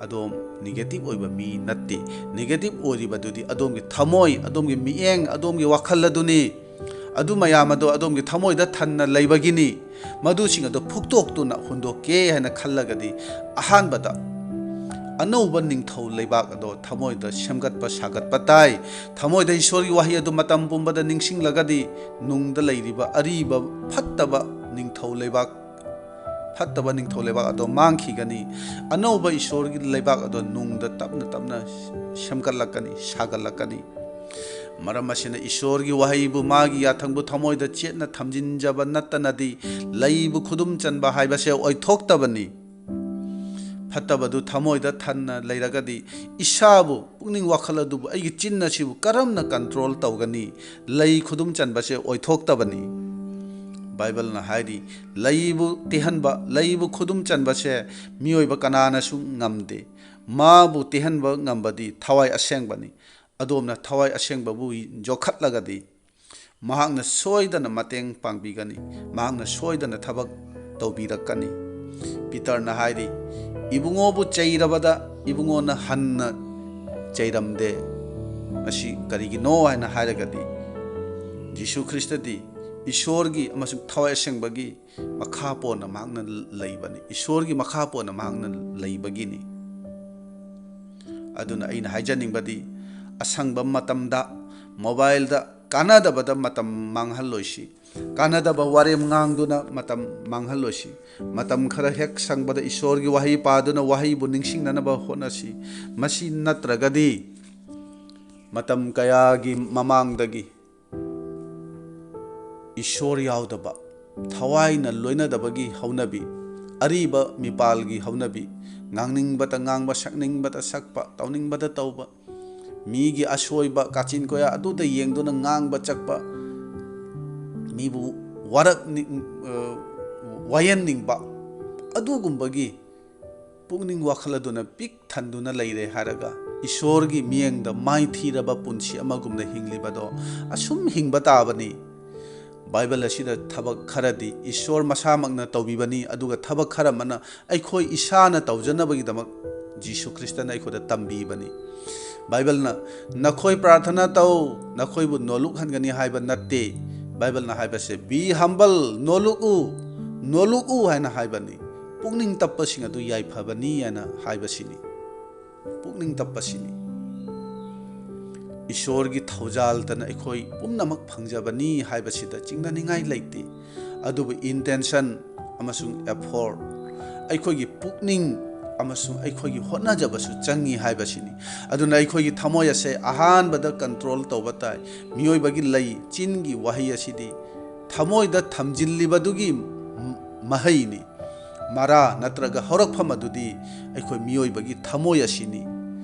ꯑꯗꯣꯝ negative ꯑꯣꯏꯕ ꯃꯤ ꯅꯠꯇꯦ꯫ Negative ꯑꯣꯏꯔꯤꯕꯗꯨꯗꯤ ꯑꯗꯣꯝꯒꯤ ꯊꯃꯣꯏ, ꯑꯗꯣꯝꯒꯤ ꯃꯤꯠꯌꯦꯡ, ꯑꯗꯣꯝꯒꯤ ꯋꯥꯈꯜ ꯑꯗꯨꯅꯤ꯫ ꯑꯗꯨ ꯃꯌꯥꯝ ꯑꯗꯣ ꯑꯗꯣꯝꯒꯤ ꯊꯃꯣꯏꯗ ꯊꯟꯅ ꯂꯩꯕꯒꯤꯅꯤ꯫ ꯃꯗꯨꯁꯤꯡ ꯑꯗꯣ ꯐꯨꯛꯇꯣꯛꯇꯨꯅ ꯍꯨꯟꯗꯣꯛꯀꯦ ꯍꯥꯏꯅ ꯈꯜꯂꯒꯗꯤ, ꯑꯍꯥꯟꯕꯗ ꯑꯅꯧꯕ ꯅꯤꯡꯊꯧ ꯂꯩꯕꯥꯛ ꯑꯗꯣ ꯊꯃꯣꯏꯗ ꯁꯦꯝꯒꯠꯄ ꯁꯥꯒꯠꯄ ꯇꯥꯏ꯫ ꯊꯃꯣꯏꯗ ꯏꯁꯣꯔꯒꯤ ꯋꯥꯍꯩ ꯑꯗꯨ ꯃꯇꯝ ꯄꯨꯝꯕꯗ ꯅꯤꯡꯁꯤꯡꯂꯒꯗꯤ, ꯅꯨꯡꯗ ꯂꯩꯔꯤꯕ ꯑꯔꯤꯕ ꯐꯠꯇꯕ ꯅꯤꯡꯊꯧ ꯂꯩꯕꯥꯛ, ꯐꯠꯇꯕ ꯅꯤꯡꯊꯧ ꯂꯩꯕꯥꯛ ꯑꯗꯣ ꯃꯥꯡꯈꯤꯒꯅꯤ꯫ ꯑꯅꯧꯕ ꯏꯁꯣꯔꯒꯤ ꯂꯩꯕꯥꯛ ꯑꯗꯣ ꯅꯨꯡꯗ ꯇꯞꯅ ꯇꯞꯅ ꯁꯦꯝꯒꯠꯂꯛꯀꯅꯤ, ꯁꯥꯒꯠꯂꯛꯀꯅꯤ꯫ ꯃꯔꯝ ꯑꯁꯤꯅ ꯏꯁꯣꯔꯒꯤ ꯋꯥꯍꯩꯕꯨ, ꯃꯥꯒꯤ ꯌꯥꯊꯪꯕꯨ ꯊꯃꯣꯏꯗ ꯆꯦꯠꯅ ꯊꯝꯖꯤꯟꯖꯕ ꯅꯠꯇꯅꯗꯤ, ꯂꯩꯕꯨ ꯈꯨꯗꯨꯝ ꯆꯟꯕ ꯍꯥꯏꯕꯁꯦ ꯑꯣꯏꯊꯣꯛꯇꯕꯅꯤ꯫ ꯐꯠꯇꯕꯗꯨ ꯊꯃꯣꯏꯗ ꯊꯟꯅ ꯂꯩꯔꯒꯗꯤ, ꯏꯁꯥꯕꯨ, ꯄꯨꯛꯅꯤꯡ ꯋꯥꯈꯜ ꯑꯗꯨꯕꯨ, ꯑꯩꯒꯤ ꯆꯤꯟ ꯑꯁꯤꯕꯨ ꯀꯔꯝꯅ control ꯇꯧꯒꯅꯤ? ꯂꯩ ꯈꯨꯗꯨꯝ ꯆꯟꯕꯁꯦ ꯑꯣꯏꯊꯣꯛꯇꯕꯅꯤ꯫ ꯕꯥꯏꯕꯜꯅ ꯍꯥꯏꯔꯤ, ꯂꯩꯕꯨ ꯇꯦꯍꯟꯕ, ꯂꯩꯕꯨ ꯈꯨꯗꯨꯝ ꯆꯟꯕꯁꯦ ꯃꯤꯑꯣꯏꯕ ꯀꯅꯥꯅꯁꯨ ꯉꯝꯗꯦ꯫ ꯃꯥꯕꯨ ꯇꯦꯍꯟꯕ ꯉꯝꯕꯗꯤ ꯊꯋꯥꯏ ꯑꯁꯦꯡꯕꯅꯤ꯫ ꯑꯗꯣꯝꯅ ꯊꯋꯥꯏ ꯑꯁꯦꯡꯕꯕꯨ ꯌꯣꯛꯈꯠꯂꯒꯗꯤ, ꯃꯍꯥꯛꯅ ꯁꯣꯏꯗꯅ ꯃꯇꯦꯡ ꯄꯥꯡꯕꯤꯒꯅꯤ, ꯃꯍꯥꯛꯅ ꯁꯣꯏꯗꯅ ꯊꯕꯛ ꯇꯧꯕꯤꯔꯛꯀꯅꯤ꯫ ꯄꯤꯇꯔꯅ ꯍꯥꯏꯔꯤ, ꯏꯕꯨꯡꯉꯣꯕꯨ ꯆꯩꯔꯕꯗ ꯏꯕꯨꯡꯉꯣꯅ ꯍꯟꯅ ꯆꯩꯔꯝꯗꯦ꯫ ꯃꯁꯤ ꯀꯔꯤꯒꯤꯅꯣ ꯍꯥꯏꯅ ꯍꯥꯏꯔꯒꯗꯤ, ꯖꯤꯁꯨ ꯈ꯭ꯔꯤꯁꯇꯗꯤ ꯏꯁꯣꯔꯒꯤ ꯑꯃꯁꯨꯡ ꯊꯋꯥꯏ ꯑꯁꯦꯡꯕꯒꯤ ꯃꯈꯥ ꯄꯣꯟꯅ ꯃꯍꯥꯛꯅ ꯂꯩꯕꯅꯤ, ꯏꯁꯣꯔꯒꯤ ꯃꯈꯥ ꯄꯣꯟꯅ ꯃꯍꯥꯛꯅ ꯂꯩꯕꯒꯤꯅꯤ꯫ ꯑꯗꯨꯅ ꯑꯩꯅ ꯍꯥꯏꯖꯅꯤꯡꯕꯗꯤ, ꯑꯁꯪꯕ ꯃꯇꯝꯗ ꯃꯣꯕꯥꯏꯜꯗ ꯀꯥꯟꯅꯗꯕꯗ ꯃꯇꯝ ꯃꯥꯡꯍꯜꯂꯣꯏꯁꯤ꯫ ꯀꯥꯟꯅꯗꯕ ꯋꯥꯔꯦꯝ ꯉꯥꯡꯗꯨꯅ ꯃꯇꯝ ꯃꯥꯡꯍꯜꯂꯣꯏꯁꯤ꯫ ꯃꯇꯝ ꯈꯔ ꯍꯦꯛ ꯁꯪꯕꯗ ꯏꯁꯣꯔꯒꯤ ꯋꯥꯍꯩ ꯄꯥꯗꯨꯅ ꯋꯥꯍꯩꯕꯨ ꯅꯤꯡꯁꯤꯡꯅꯅꯕ ꯍꯣꯠꯅꯁꯤ꯫ ꯃꯁꯤ ꯅꯠꯇ꯭ꯔꯒꯗꯤ ꯃꯇꯝ ꯀꯌꯥꯒꯤ ꯃꯃꯥꯡꯗꯒꯤ ꯏꯁꯣꯔ ꯌꯥꯎꯗꯕ, ꯊꯋꯥꯏꯅ ꯂꯣꯏꯅꯗꯕꯒꯤ ꯍꯧꯅꯕꯤ, ꯑꯔꯤꯕ ꯃꯤꯄꯥꯜꯒꯤ ꯍꯧꯅꯕꯤ, ꯉꯥꯡꯅꯤꯡꯕꯇ ꯉꯥꯡꯕ, ꯁꯛꯅꯤꯡꯕꯇ ꯁꯛꯄ, ꯇꯧꯅꯤꯡꯕꯇ ꯇꯧꯕ, ꯃꯤꯒꯤ ꯑꯁꯣꯏꯕ, ꯀꯥꯆꯤꯟ ꯀꯣꯌꯥ ꯑꯗꯨꯗ ꯌꯦꯡꯗꯨꯅ ꯉꯥꯡꯕ ꯆꯠꯄ, ꯃꯤꯕꯨ ꯋꯥꯔꯛꯅꯤꯡ-, ꯑ, ꯋꯥꯌꯦꯟꯅꯤꯡꯕ, ꯑꯗꯨꯒꯨꯝꯕꯒꯤ ꯄꯨꯛꯅꯤꯡ ꯋꯥꯈꯜ ꯑꯗꯨꯅ ꯄꯤꯛ ꯊꯟꯗꯨꯅ ꯂꯩꯔꯦ ꯍꯥꯏꯔꯒ, ꯏꯁꯣꯔꯒꯤ ꯃꯤꯠꯌꯦꯡꯗ ꯃꯥꯏꯊꯤꯔꯕ ꯄꯨꯟꯁꯤ ꯑꯃꯒꯨꯝꯅ ꯍꯤꯡꯂꯤꯕꯗꯣ ꯑꯁꯨꯝ ꯍꯤꯡꯕ ꯇꯥꯕꯅꯤ꯫ ꯕꯥꯏꯕꯜ ꯑꯁꯤꯗ ꯊꯕꯛ ꯈꯔꯗꯤ ꯏꯁꯣꯔ ꯃꯁꯥꯃꯛꯅ ꯇꯧꯕꯤꯕꯅꯤ, ꯑꯗꯨꯒ ꯊꯕꯛ ꯈꯔ ꯑꯃꯅ ꯑꯩꯈꯣꯏ ꯏꯁꯥꯅ ꯇꯧꯖꯅꯕꯒꯤꯗꯃꯛ ꯖꯤꯁꯨ ꯈ꯭ꯔꯤꯁꯇꯅ ꯑꯩꯈꯣꯏꯗ ꯇꯝꯕꯤꯕꯅꯤ꯫ ꯕꯥꯏꯕꯜꯅ "ꯅꯈꯣꯏ ꯄ꯭ꯔꯥꯔꯊꯅꯥ ꯇꯧ, ꯅꯈꯣꯏꯕꯨ ꯅꯣꯜꯂꯨꯛꯍꯟꯒꯅꯤ" ꯍꯥꯏꯕ ꯅꯠꯇꯦ꯫ ꯕꯥꯏꯕꯜꯅ ꯍꯥꯏꯕꯁꯦ, "Be humble, ꯅꯣꯜꯂꯨꯛꯎ, ꯅꯣꯜꯂꯨꯛꯎ" ꯍꯥꯏꯅ ꯍꯥꯏꯕꯅꯤ꯫ ꯄꯨꯛꯅꯤꯡ ꯇꯞꯄꯁꯤꯡ ꯑꯗꯨ ꯌꯥꯏꯐꯕꯅꯤ ꯍꯥꯏꯅ ꯍꯥꯏꯕꯁꯤꯅꯤ꯫ ꯄꯨꯛꯅꯤꯡ ꯇꯞꯄꯁꯤꯅꯤ꯫ ꯏꯁꯣꯔꯒꯤ ꯊꯧꯖꯥꯜꯗꯅ ꯑꯩꯈꯣꯏ ꯄꯨꯝꯅꯃꯛ ꯐꯪꯖꯕꯅꯤ ꯍꯥꯏꯕꯁꯤꯗ ꯆꯤꯡꯅꯅꯤꯡꯉꯥꯏ ꯂꯩꯇꯦ꯫ ꯑꯗꯨꯕꯨ intention ꯑꯃꯁꯨꯡ effort, ꯑꯩꯈꯣꯏꯒꯤ ꯄꯨꯛꯅꯤꯡ ꯑꯃꯁꯨꯡ ꯑꯩꯈꯣꯏꯒꯤ ꯍꯣꯠꯅꯖꯕꯁꯨ ꯆꯪꯉꯤ ꯍꯥꯏꯕꯁꯤꯅꯤ꯫ ꯑꯗꯨꯅ ꯑꯩꯈꯣꯏꯒꯤ ꯊꯃꯣꯏ ꯑꯁꯦ ꯑꯍꯥꯟꯕꯗ control ꯇꯧꯕ ꯇꯥꯏ꯫ ꯃꯤꯑꯣꯏꯕꯒꯤ ꯂꯩ, ꯆꯤꯟꯒꯤ ꯋꯥꯍꯩ ꯑꯁꯤꯗꯤ ꯊꯃꯣꯏꯗ ꯊꯝꯖꯤꯜꯂꯤꯕꯗꯨꯒꯤ ꯃꯍꯩꯅꯤ꯫ ꯃꯔꯥ ꯅꯠꯇ꯭ꯔꯒ ꯍꯧꯔꯛꯐꯝ ꯑꯗꯨꯗꯤ ꯑꯩꯈꯣꯏ ꯃꯤꯑꯣꯏꯕꯒꯤ ꯊꯃꯣꯏ ꯑꯁꯤꯅꯤ꯫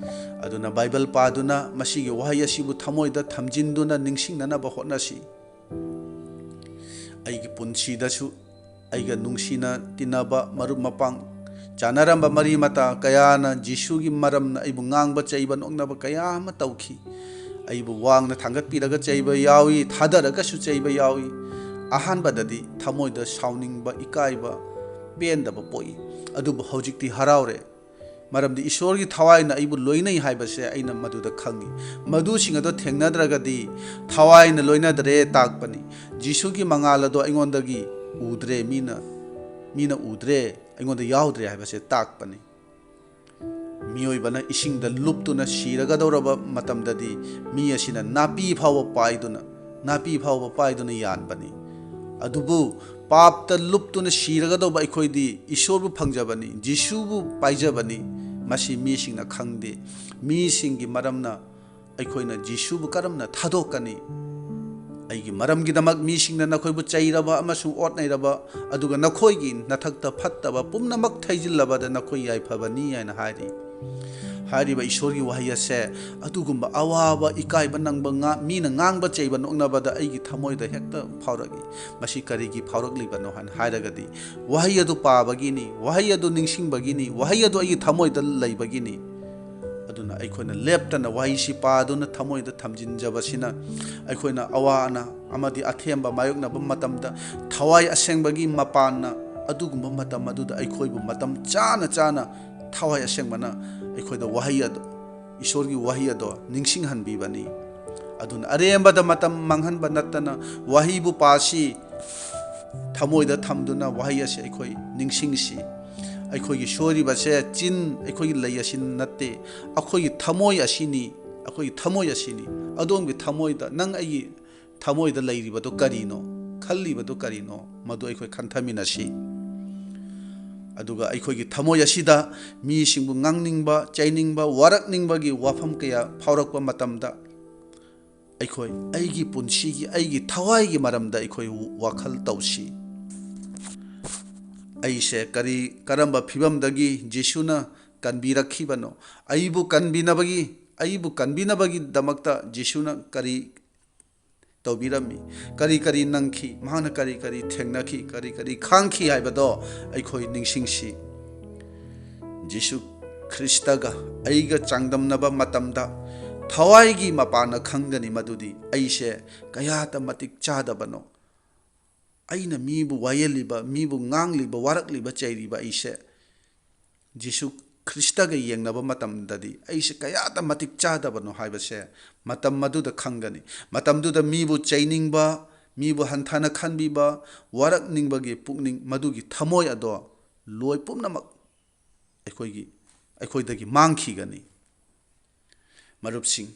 ꯑꯗꯨꯅ ꯕꯥꯏꯕꯜ ꯄꯥꯗꯨꯅ ꯃꯁꯤꯒꯤ ꯋꯥꯍꯩ ꯑꯁꯤꯕꯨ ꯊꯃꯣꯏꯗ ꯊꯝꯖꯤꯟꯗꯨꯅ ꯅꯤꯡꯁꯤꯡꯅꯅꯕ ꯍꯣꯠꯅꯁꯤ꯫ ꯑꯩꯒꯤ ꯄꯨꯟꯁꯤꯗꯁꯨ ꯑꯩꯒ ꯅꯨꯡꯁꯤꯅ ꯇꯤꯟꯅꯕ ꯃꯔꯨꯞ ꯃꯄꯥꯡ, ꯆꯥꯟꯅꯔꯝꯕ ꯃꯔꯤ ꯃꯇꯥ ꯀꯌꯥꯅ ꯖꯤꯁꯨꯒꯤ ꯃꯔꯝꯅ ꯑꯩꯕꯨ ꯉꯥꯡꯕ, ꯆꯩꯕ, ꯅꯣꯛꯅꯕ ꯀꯌꯥ ꯑꯃ ꯇꯧꯈꯤ꯫ ꯑꯩꯕꯨ ꯋꯥꯡꯅ ꯊꯥꯡꯒꯠꯄꯤꯔꯒ ꯆꯩꯕ ꯌꯥꯎꯏ, ꯊꯥꯗꯔꯒꯁꯨ ꯆꯩꯕ ꯌꯥꯎꯏ꯫ ꯑꯍꯥꯟꯕꯗꯗꯤ ꯊꯃꯣꯏꯗ ꯁꯥꯎꯅꯤꯡꯕ, ꯏꯀꯥꯏꯕ, ꯄꯦꯟꯗꯕ ꯄꯣꯛꯏ꯫ ꯑꯗꯨꯕꯨ ꯍꯧꯖꯤꯛꯇꯤ ꯍꯔꯥꯎꯔꯦ꯫ ꯃꯔꯝꯗꯤ ꯏꯁꯣꯔꯒꯤ ꯊꯋꯥꯏꯅ ꯑꯩꯕꯨ ꯂꯣꯏꯅꯩ ꯍꯥꯏꯕꯁꯦ ꯑꯩꯅ ꯃꯗꯨꯗ ꯈꯪꯉꯤ꯫ ꯃꯗꯨꯁꯤꯡ ꯑꯗꯣ ꯊꯦꯡꯅꯗ꯭ꯔꯒꯗꯤ ꯊꯋꯥꯏꯅ ꯂꯣꯏꯅꯗ꯭ꯔꯦ ꯇꯥꯛꯄꯅꯤ꯫ ꯖꯤꯁꯨꯒꯤ ꯃꯉꯥꯜ ꯑꯗꯣ ꯑꯩꯉꯣꯟꯗꯒꯤ ꯎꯗ꯭ꯔꯦ, ꯃꯤꯅ, ꯃꯤꯅ ꯎꯗ꯭ꯔꯦ, ꯑꯩꯉꯣꯟꯗ ꯌꯥꯎꯗ꯭ꯔꯦ ꯍꯥꯏꯕꯁꯦ ꯇꯥꯛꯄꯅꯤ꯫ ꯃꯤꯑꯣꯏꯕꯅ ꯏꯁꯤꯡꯗ ꯂꯨꯞꯇꯨꯅ ꯁꯤꯔꯒꯗꯧꯔꯕ ꯃꯇꯝꯗꯗꯤ ꯃꯤ ꯑꯁꯤꯅ ꯅꯥꯄꯤ ꯐꯥꯎꯕ ꯄꯥꯏꯗꯨꯅ, ꯅꯥꯄꯤ ꯐꯥꯎꯕ ꯄꯥꯏꯗꯨꯅ ꯌꯥꯟꯕꯅꯤ꯫ ꯑꯗꯨꯕꯨ ꯄꯥꯞꯇ ꯂꯨꯞꯇꯨꯅ ꯁꯤꯔꯒꯗꯧꯕ ꯑꯩꯈꯣꯏꯗꯤ ꯏꯁꯣꯔꯕꯨ ꯐꯪꯖꯕꯅꯤ, ꯖꯤꯁꯨꯕꯨ ꯄꯥꯏꯖꯕꯅꯤ꯫ ꯃꯁꯤ ꯃꯤꯁꯤꯡꯅ ꯈꯪꯗꯦ꯫ ꯃꯤꯁꯤꯡꯒꯤ ꯃꯔꯝꯅ ꯑꯩꯈꯣꯏꯅ ꯖꯤꯁꯨꯕꯨ ꯀꯔꯝꯅ ꯊꯥꯗꯣꯛꯀꯅꯤ? ꯑꯩꯒꯤ ꯃꯔꯝꯒꯤꯗꯃꯛ ꯃꯤꯁꯤꯡꯅ ꯅꯈꯣꯏꯕꯨ ꯆꯩꯔꯕ ꯑꯃꯁꯨꯡ ꯑꯣꯠꯅꯩꯔꯕ, ꯑꯗꯨꯒ ꯅꯈꯣꯏꯒꯤ ꯅꯊꯛꯇ ꯐꯠꯇꯕ ꯄꯨꯝꯅꯃꯛ ꯊꯩꯖꯤꯜꯂꯕꯗ ꯅꯈꯣꯏ ꯌꯥꯏꯐꯕꯅꯤ ꯍꯥꯏꯅ ꯍꯥꯏꯔꯤ꯫ ꯍꯥꯏꯔꯤꯕ ꯏꯁꯣꯔꯒꯤ ꯋꯥꯍꯩ ꯑꯁꯦ ꯑꯗꯨꯒꯨꯝꯕ ꯑꯋꯥꯕ, ꯏꯀꯥꯏꯕ ꯅꯪꯕ, ꯉꯥ-, ꯃꯤꯅ ꯉꯥꯡꯕ, ꯆꯩꯕ, ꯅꯣꯛꯅꯕꯗ ꯑꯩꯒꯤ ꯊꯃꯣꯏꯗ ꯍꯦꯛꯇ ꯐꯥꯎꯔꯛꯏ꯫ ꯃꯁꯤ ꯀꯔꯤꯒꯤ ꯐꯥꯎꯔꯛꯂꯤꯕꯅꯣ ꯍꯥꯏꯅ ꯍꯥꯏꯔꯒꯗꯤ, ꯋꯥꯍꯩ ꯑꯗꯨ ꯄꯥꯕꯒꯤꯅꯤ, ꯋꯥꯍꯩ ꯑꯗꯨ ꯅꯤꯡꯁꯤꯡꯕꯒꯤꯅꯤ, ꯋꯥꯍꯩ ꯑꯗꯨ ꯑꯩꯒꯤ ꯊꯃꯣꯏꯗ ꯂꯩꯕꯒꯤꯅꯤ꯫ ꯑꯗꯨꯅ ꯑꯩꯈꯣꯏꯅ ꯂꯦꯞꯇꯅ ꯋꯥꯍꯩꯁꯤ ꯄꯥꯗꯨꯅ ꯊꯃꯣꯏꯗ ꯊꯝꯖꯤꯟꯖꯕꯁꯤꯅ ꯑꯩꯈꯣꯏꯅ ꯑꯋꯥ ꯑꯅꯥ ꯑꯃꯗꯤ ꯑꯊꯦꯝꯕ ꯃꯥꯌꯣꯛꯅꯕ ꯃꯇꯝꯗ ꯊꯋꯥꯏ ꯑꯁꯦꯡꯕꯒꯤ ꯃꯄꯥꯟꯅ ꯑꯗꯨꯒꯨꯝꯕ ꯃꯇꯝ ꯑꯗꯨꯗ ꯑꯩꯈꯣꯏꯕꯨ ꯃꯇꯝ ꯆꯥꯅ ꯆꯥꯅ ꯊꯋꯥꯏ ꯑꯁꯦꯡꯕꯅ ꯑꯩꯈꯣꯏꯗ ꯋꯥꯍꯩ ꯑꯗꯨ, ꯏꯁꯣꯔꯒꯤ ꯋꯥꯍꯩ ꯑꯗꯣ ꯅꯤꯡꯁꯤꯡꯍꯟꯕꯤꯕꯅꯤ꯫ ꯑꯗꯨꯅ ꯑꯔꯦꯝꯕꯗ ꯃꯇꯝ ꯃꯥꯡꯍꯟꯕ ꯅꯠꯇꯅ ꯋꯥꯍꯩꯕꯨ ꯄꯥꯁꯤ, ꯊꯃꯣꯏꯗ ꯊꯝꯗꯨꯅ ꯋꯥꯍꯩ ꯑꯁꯤ ꯑꯩꯈꯣꯏ ꯅꯤꯡꯁꯤꯡꯁꯤ꯫ ꯑꯩꯈꯣꯏꯒꯤ ꯁꯣꯏꯔꯤꯕꯁꯦ ꯆꯤꯟ, ꯑꯩꯈꯣꯏꯒꯤ ꯂꯩ ꯑꯁꯤ ꯅꯠꯇꯦ, ꯑꯩꯈꯣꯏꯒꯤ ꯊꯃꯣꯏ ꯑꯁꯤꯅꯤ, ꯑꯩꯈꯣꯏꯒꯤ ꯊꯃꯣꯏ ꯑꯁꯤꯅꯤ꯫ ꯑꯗꯣꯝꯒꯤ ꯊꯃꯣꯏꯗ, ꯅꯪ ꯑꯩꯒꯤ ꯊꯃꯣꯏꯗ ꯂꯩꯔꯤꯕꯗꯨ ꯀꯔꯤꯅꯣ, ꯈꯜꯂꯤꯕꯗꯨ ꯀꯔꯤꯅꯣ, ꯃꯗꯨ ꯑꯩꯈꯣꯏ ꯈꯟꯊꯃꯤꯟꯅꯁꯤ꯫ ꯑꯗꯨꯒ ꯑꯩꯈꯣꯏꯒꯤ ꯊꯃꯣꯏ ꯑꯁꯤꯗ ꯃꯤꯁꯤꯡꯕꯨ ꯉꯥꯡꯅꯤꯡꯕ, ꯆꯩꯅꯤꯡꯕ, ꯋꯥꯔꯛꯅꯤꯡꯕꯒꯤ ꯋꯥꯐꯝ ꯀꯌꯥ ꯐꯥꯎꯔꯛꯄ ꯃꯇꯝꯗ, ꯑꯩꯈꯣꯏ ꯑꯩꯒꯤ ꯄꯨꯟꯁꯤꯒꯤ, ꯑꯩꯒꯤ ꯊꯋꯥꯏꯒꯤ ꯃꯔꯝꯗ ꯑꯩꯈꯣꯏ ꯋꯥꯈꯜ ꯇꯧꯁꯤ꯫ ꯑꯩꯁꯦ ꯀꯔꯤ, ꯀꯔꯝꯕ ꯐꯤꯕꯝꯗꯒꯤ ꯖꯤꯁꯨꯅ ꯀꯟꯕꯤꯔꯛꯈꯤꯕꯅꯣ? ꯑꯩꯕꯨ ꯀꯟꯕꯤꯅꯕꯒꯤ, ꯑꯩꯕꯨ ꯀꯟꯕꯤꯅꯕꯒꯤꯗꯃꯛꯇ ꯖꯤꯁꯨꯅ ꯀꯔꯤ ꯇꯧꯕꯤꯔꯝꯃꯤ? ꯀꯔꯤ ꯀꯔꯤ ꯅꯪꯈꯤ? ꯃꯍꯥꯛꯅ ꯀꯔꯤ ꯀꯔꯤ ꯊꯦꯡꯅꯈꯤ, ꯀꯔꯤ ꯀꯔꯤ ꯈꯥꯡꯈꯤ ꯍꯥꯏꯕꯗꯣ ꯑꯩꯈꯣꯏ ꯅꯤꯡꯁꯤꯡꯁꯤ꯫ ꯖꯤꯁꯨ ꯈ꯭ꯔꯤꯁꯇꯒ ꯑꯩꯒ ꯆꯥꯡꯗꯝꯅꯕ ꯃꯇꯝꯗ ꯊꯋꯥꯏꯒꯤ ꯃꯄꯥꯟꯅ ꯈꯪꯒꯅꯤ ꯃꯗꯨꯗꯤ ꯑꯩꯁꯦ ꯀꯌꯥꯇ ꯃꯇꯤꯛ ꯆꯥꯗꯕꯅꯣ꯫ ꯑꯩꯅ ꯃꯤꯕꯨ ꯋꯥꯌꯦꯜꯂꯤꯕ, ꯃꯤꯕꯨ ꯉꯥꯡꯂꯤꯕ, ꯋꯥꯔꯛꯂꯤꯕ, ꯆꯩꯔꯤꯕ ꯑꯩꯁꯦ ꯖꯤꯁꯨ ꯈ꯭ꯔꯤꯁꯇꯒ ꯌꯦꯡꯅꯕ ꯃꯇꯝꯗꯗꯤ ꯑꯩꯁꯦ ꯀꯌꯥꯗ ꯃꯇꯤꯛ ꯆꯥꯗꯕꯅꯣ ꯍꯥꯏꯕꯁꯦ ꯃꯇꯝ ꯑꯗꯨꯗ ꯈꯪꯒꯅꯤ꯫ ꯃꯇꯝꯗꯨꯗ ꯃꯤꯕꯨ ꯆꯩꯅꯤꯡꯕ, ꯃꯤꯕꯨ ꯍꯟꯊꯅ ꯈꯟꯕꯤꯕ, ꯋꯥꯔꯛꯅꯤꯡꯕꯒꯤ ꯄꯨꯛꯅꯤꯡ, ꯃꯗꯨꯒꯤ ꯊꯃꯣꯏ ꯑꯗꯣ ꯂꯣꯏ ꯄꯨꯝꯅꯃꯛ ꯑꯩꯈꯣꯏꯒꯤ, ꯑꯩꯈꯣꯏꯗꯒꯤ ꯃꯥꯡꯈꯤꯒꯅꯤ꯫ ꯃꯔꯨꯞꯁꯤꯡ,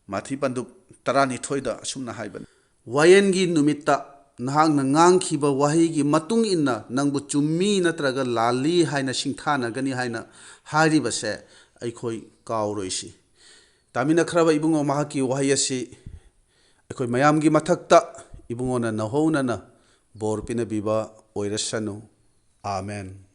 ꯃꯥꯊꯤ ꯄꯟꯗꯨꯞ ꯇꯔꯥꯅꯤꯊꯣꯏꯗ ꯑꯁꯨꯝꯅ ꯍꯥꯏꯕꯅꯤ, "ꯋꯥꯌꯦꯟꯒꯤ ꯅꯨꯃꯤꯠꯇ ꯅꯍꯥꯛꯅ ꯉꯥꯡꯈꯤꯕ ꯋꯥꯍꯩꯒꯤ ꯃꯇꯨꯡ ꯏꯟꯅ ꯅꯪꯕꯨ ꯆꯨꯝꯃꯤ ꯅꯠꯇ꯭ꯔꯒ ꯂꯥꯜꯂꯤ ꯍꯥꯏꯅ ꯁꯤꯡꯊꯥꯅꯒꯅꯤ" ꯍꯥꯏꯅ ꯍꯥꯏꯔꯤꯕꯁꯦ ꯑꯩꯈꯣꯏ ꯀꯥꯎꯔꯣꯏꯁꯤ꯫ ꯇꯥꯃꯤꯟꯅꯈ꯭ꯔꯕ ꯏꯕꯨꯡꯉꯣ, ꯃꯍꯥꯛꯀꯤ ꯋꯥꯍꯩ ꯑꯁꯤ ꯑꯩꯈꯣꯏ ꯃꯌꯥꯝꯒꯤ ꯃꯊꯛꯇ ꯏꯕꯨꯡꯉꯣꯅ ꯅꯧꯍꯧꯅꯅ ꯕꯣꯔ ꯄꯤꯅꯕꯤꯕ ꯑꯣꯏꯔꯁꯅꯨ꯫ ꯑꯥꯃꯦꯟ꯫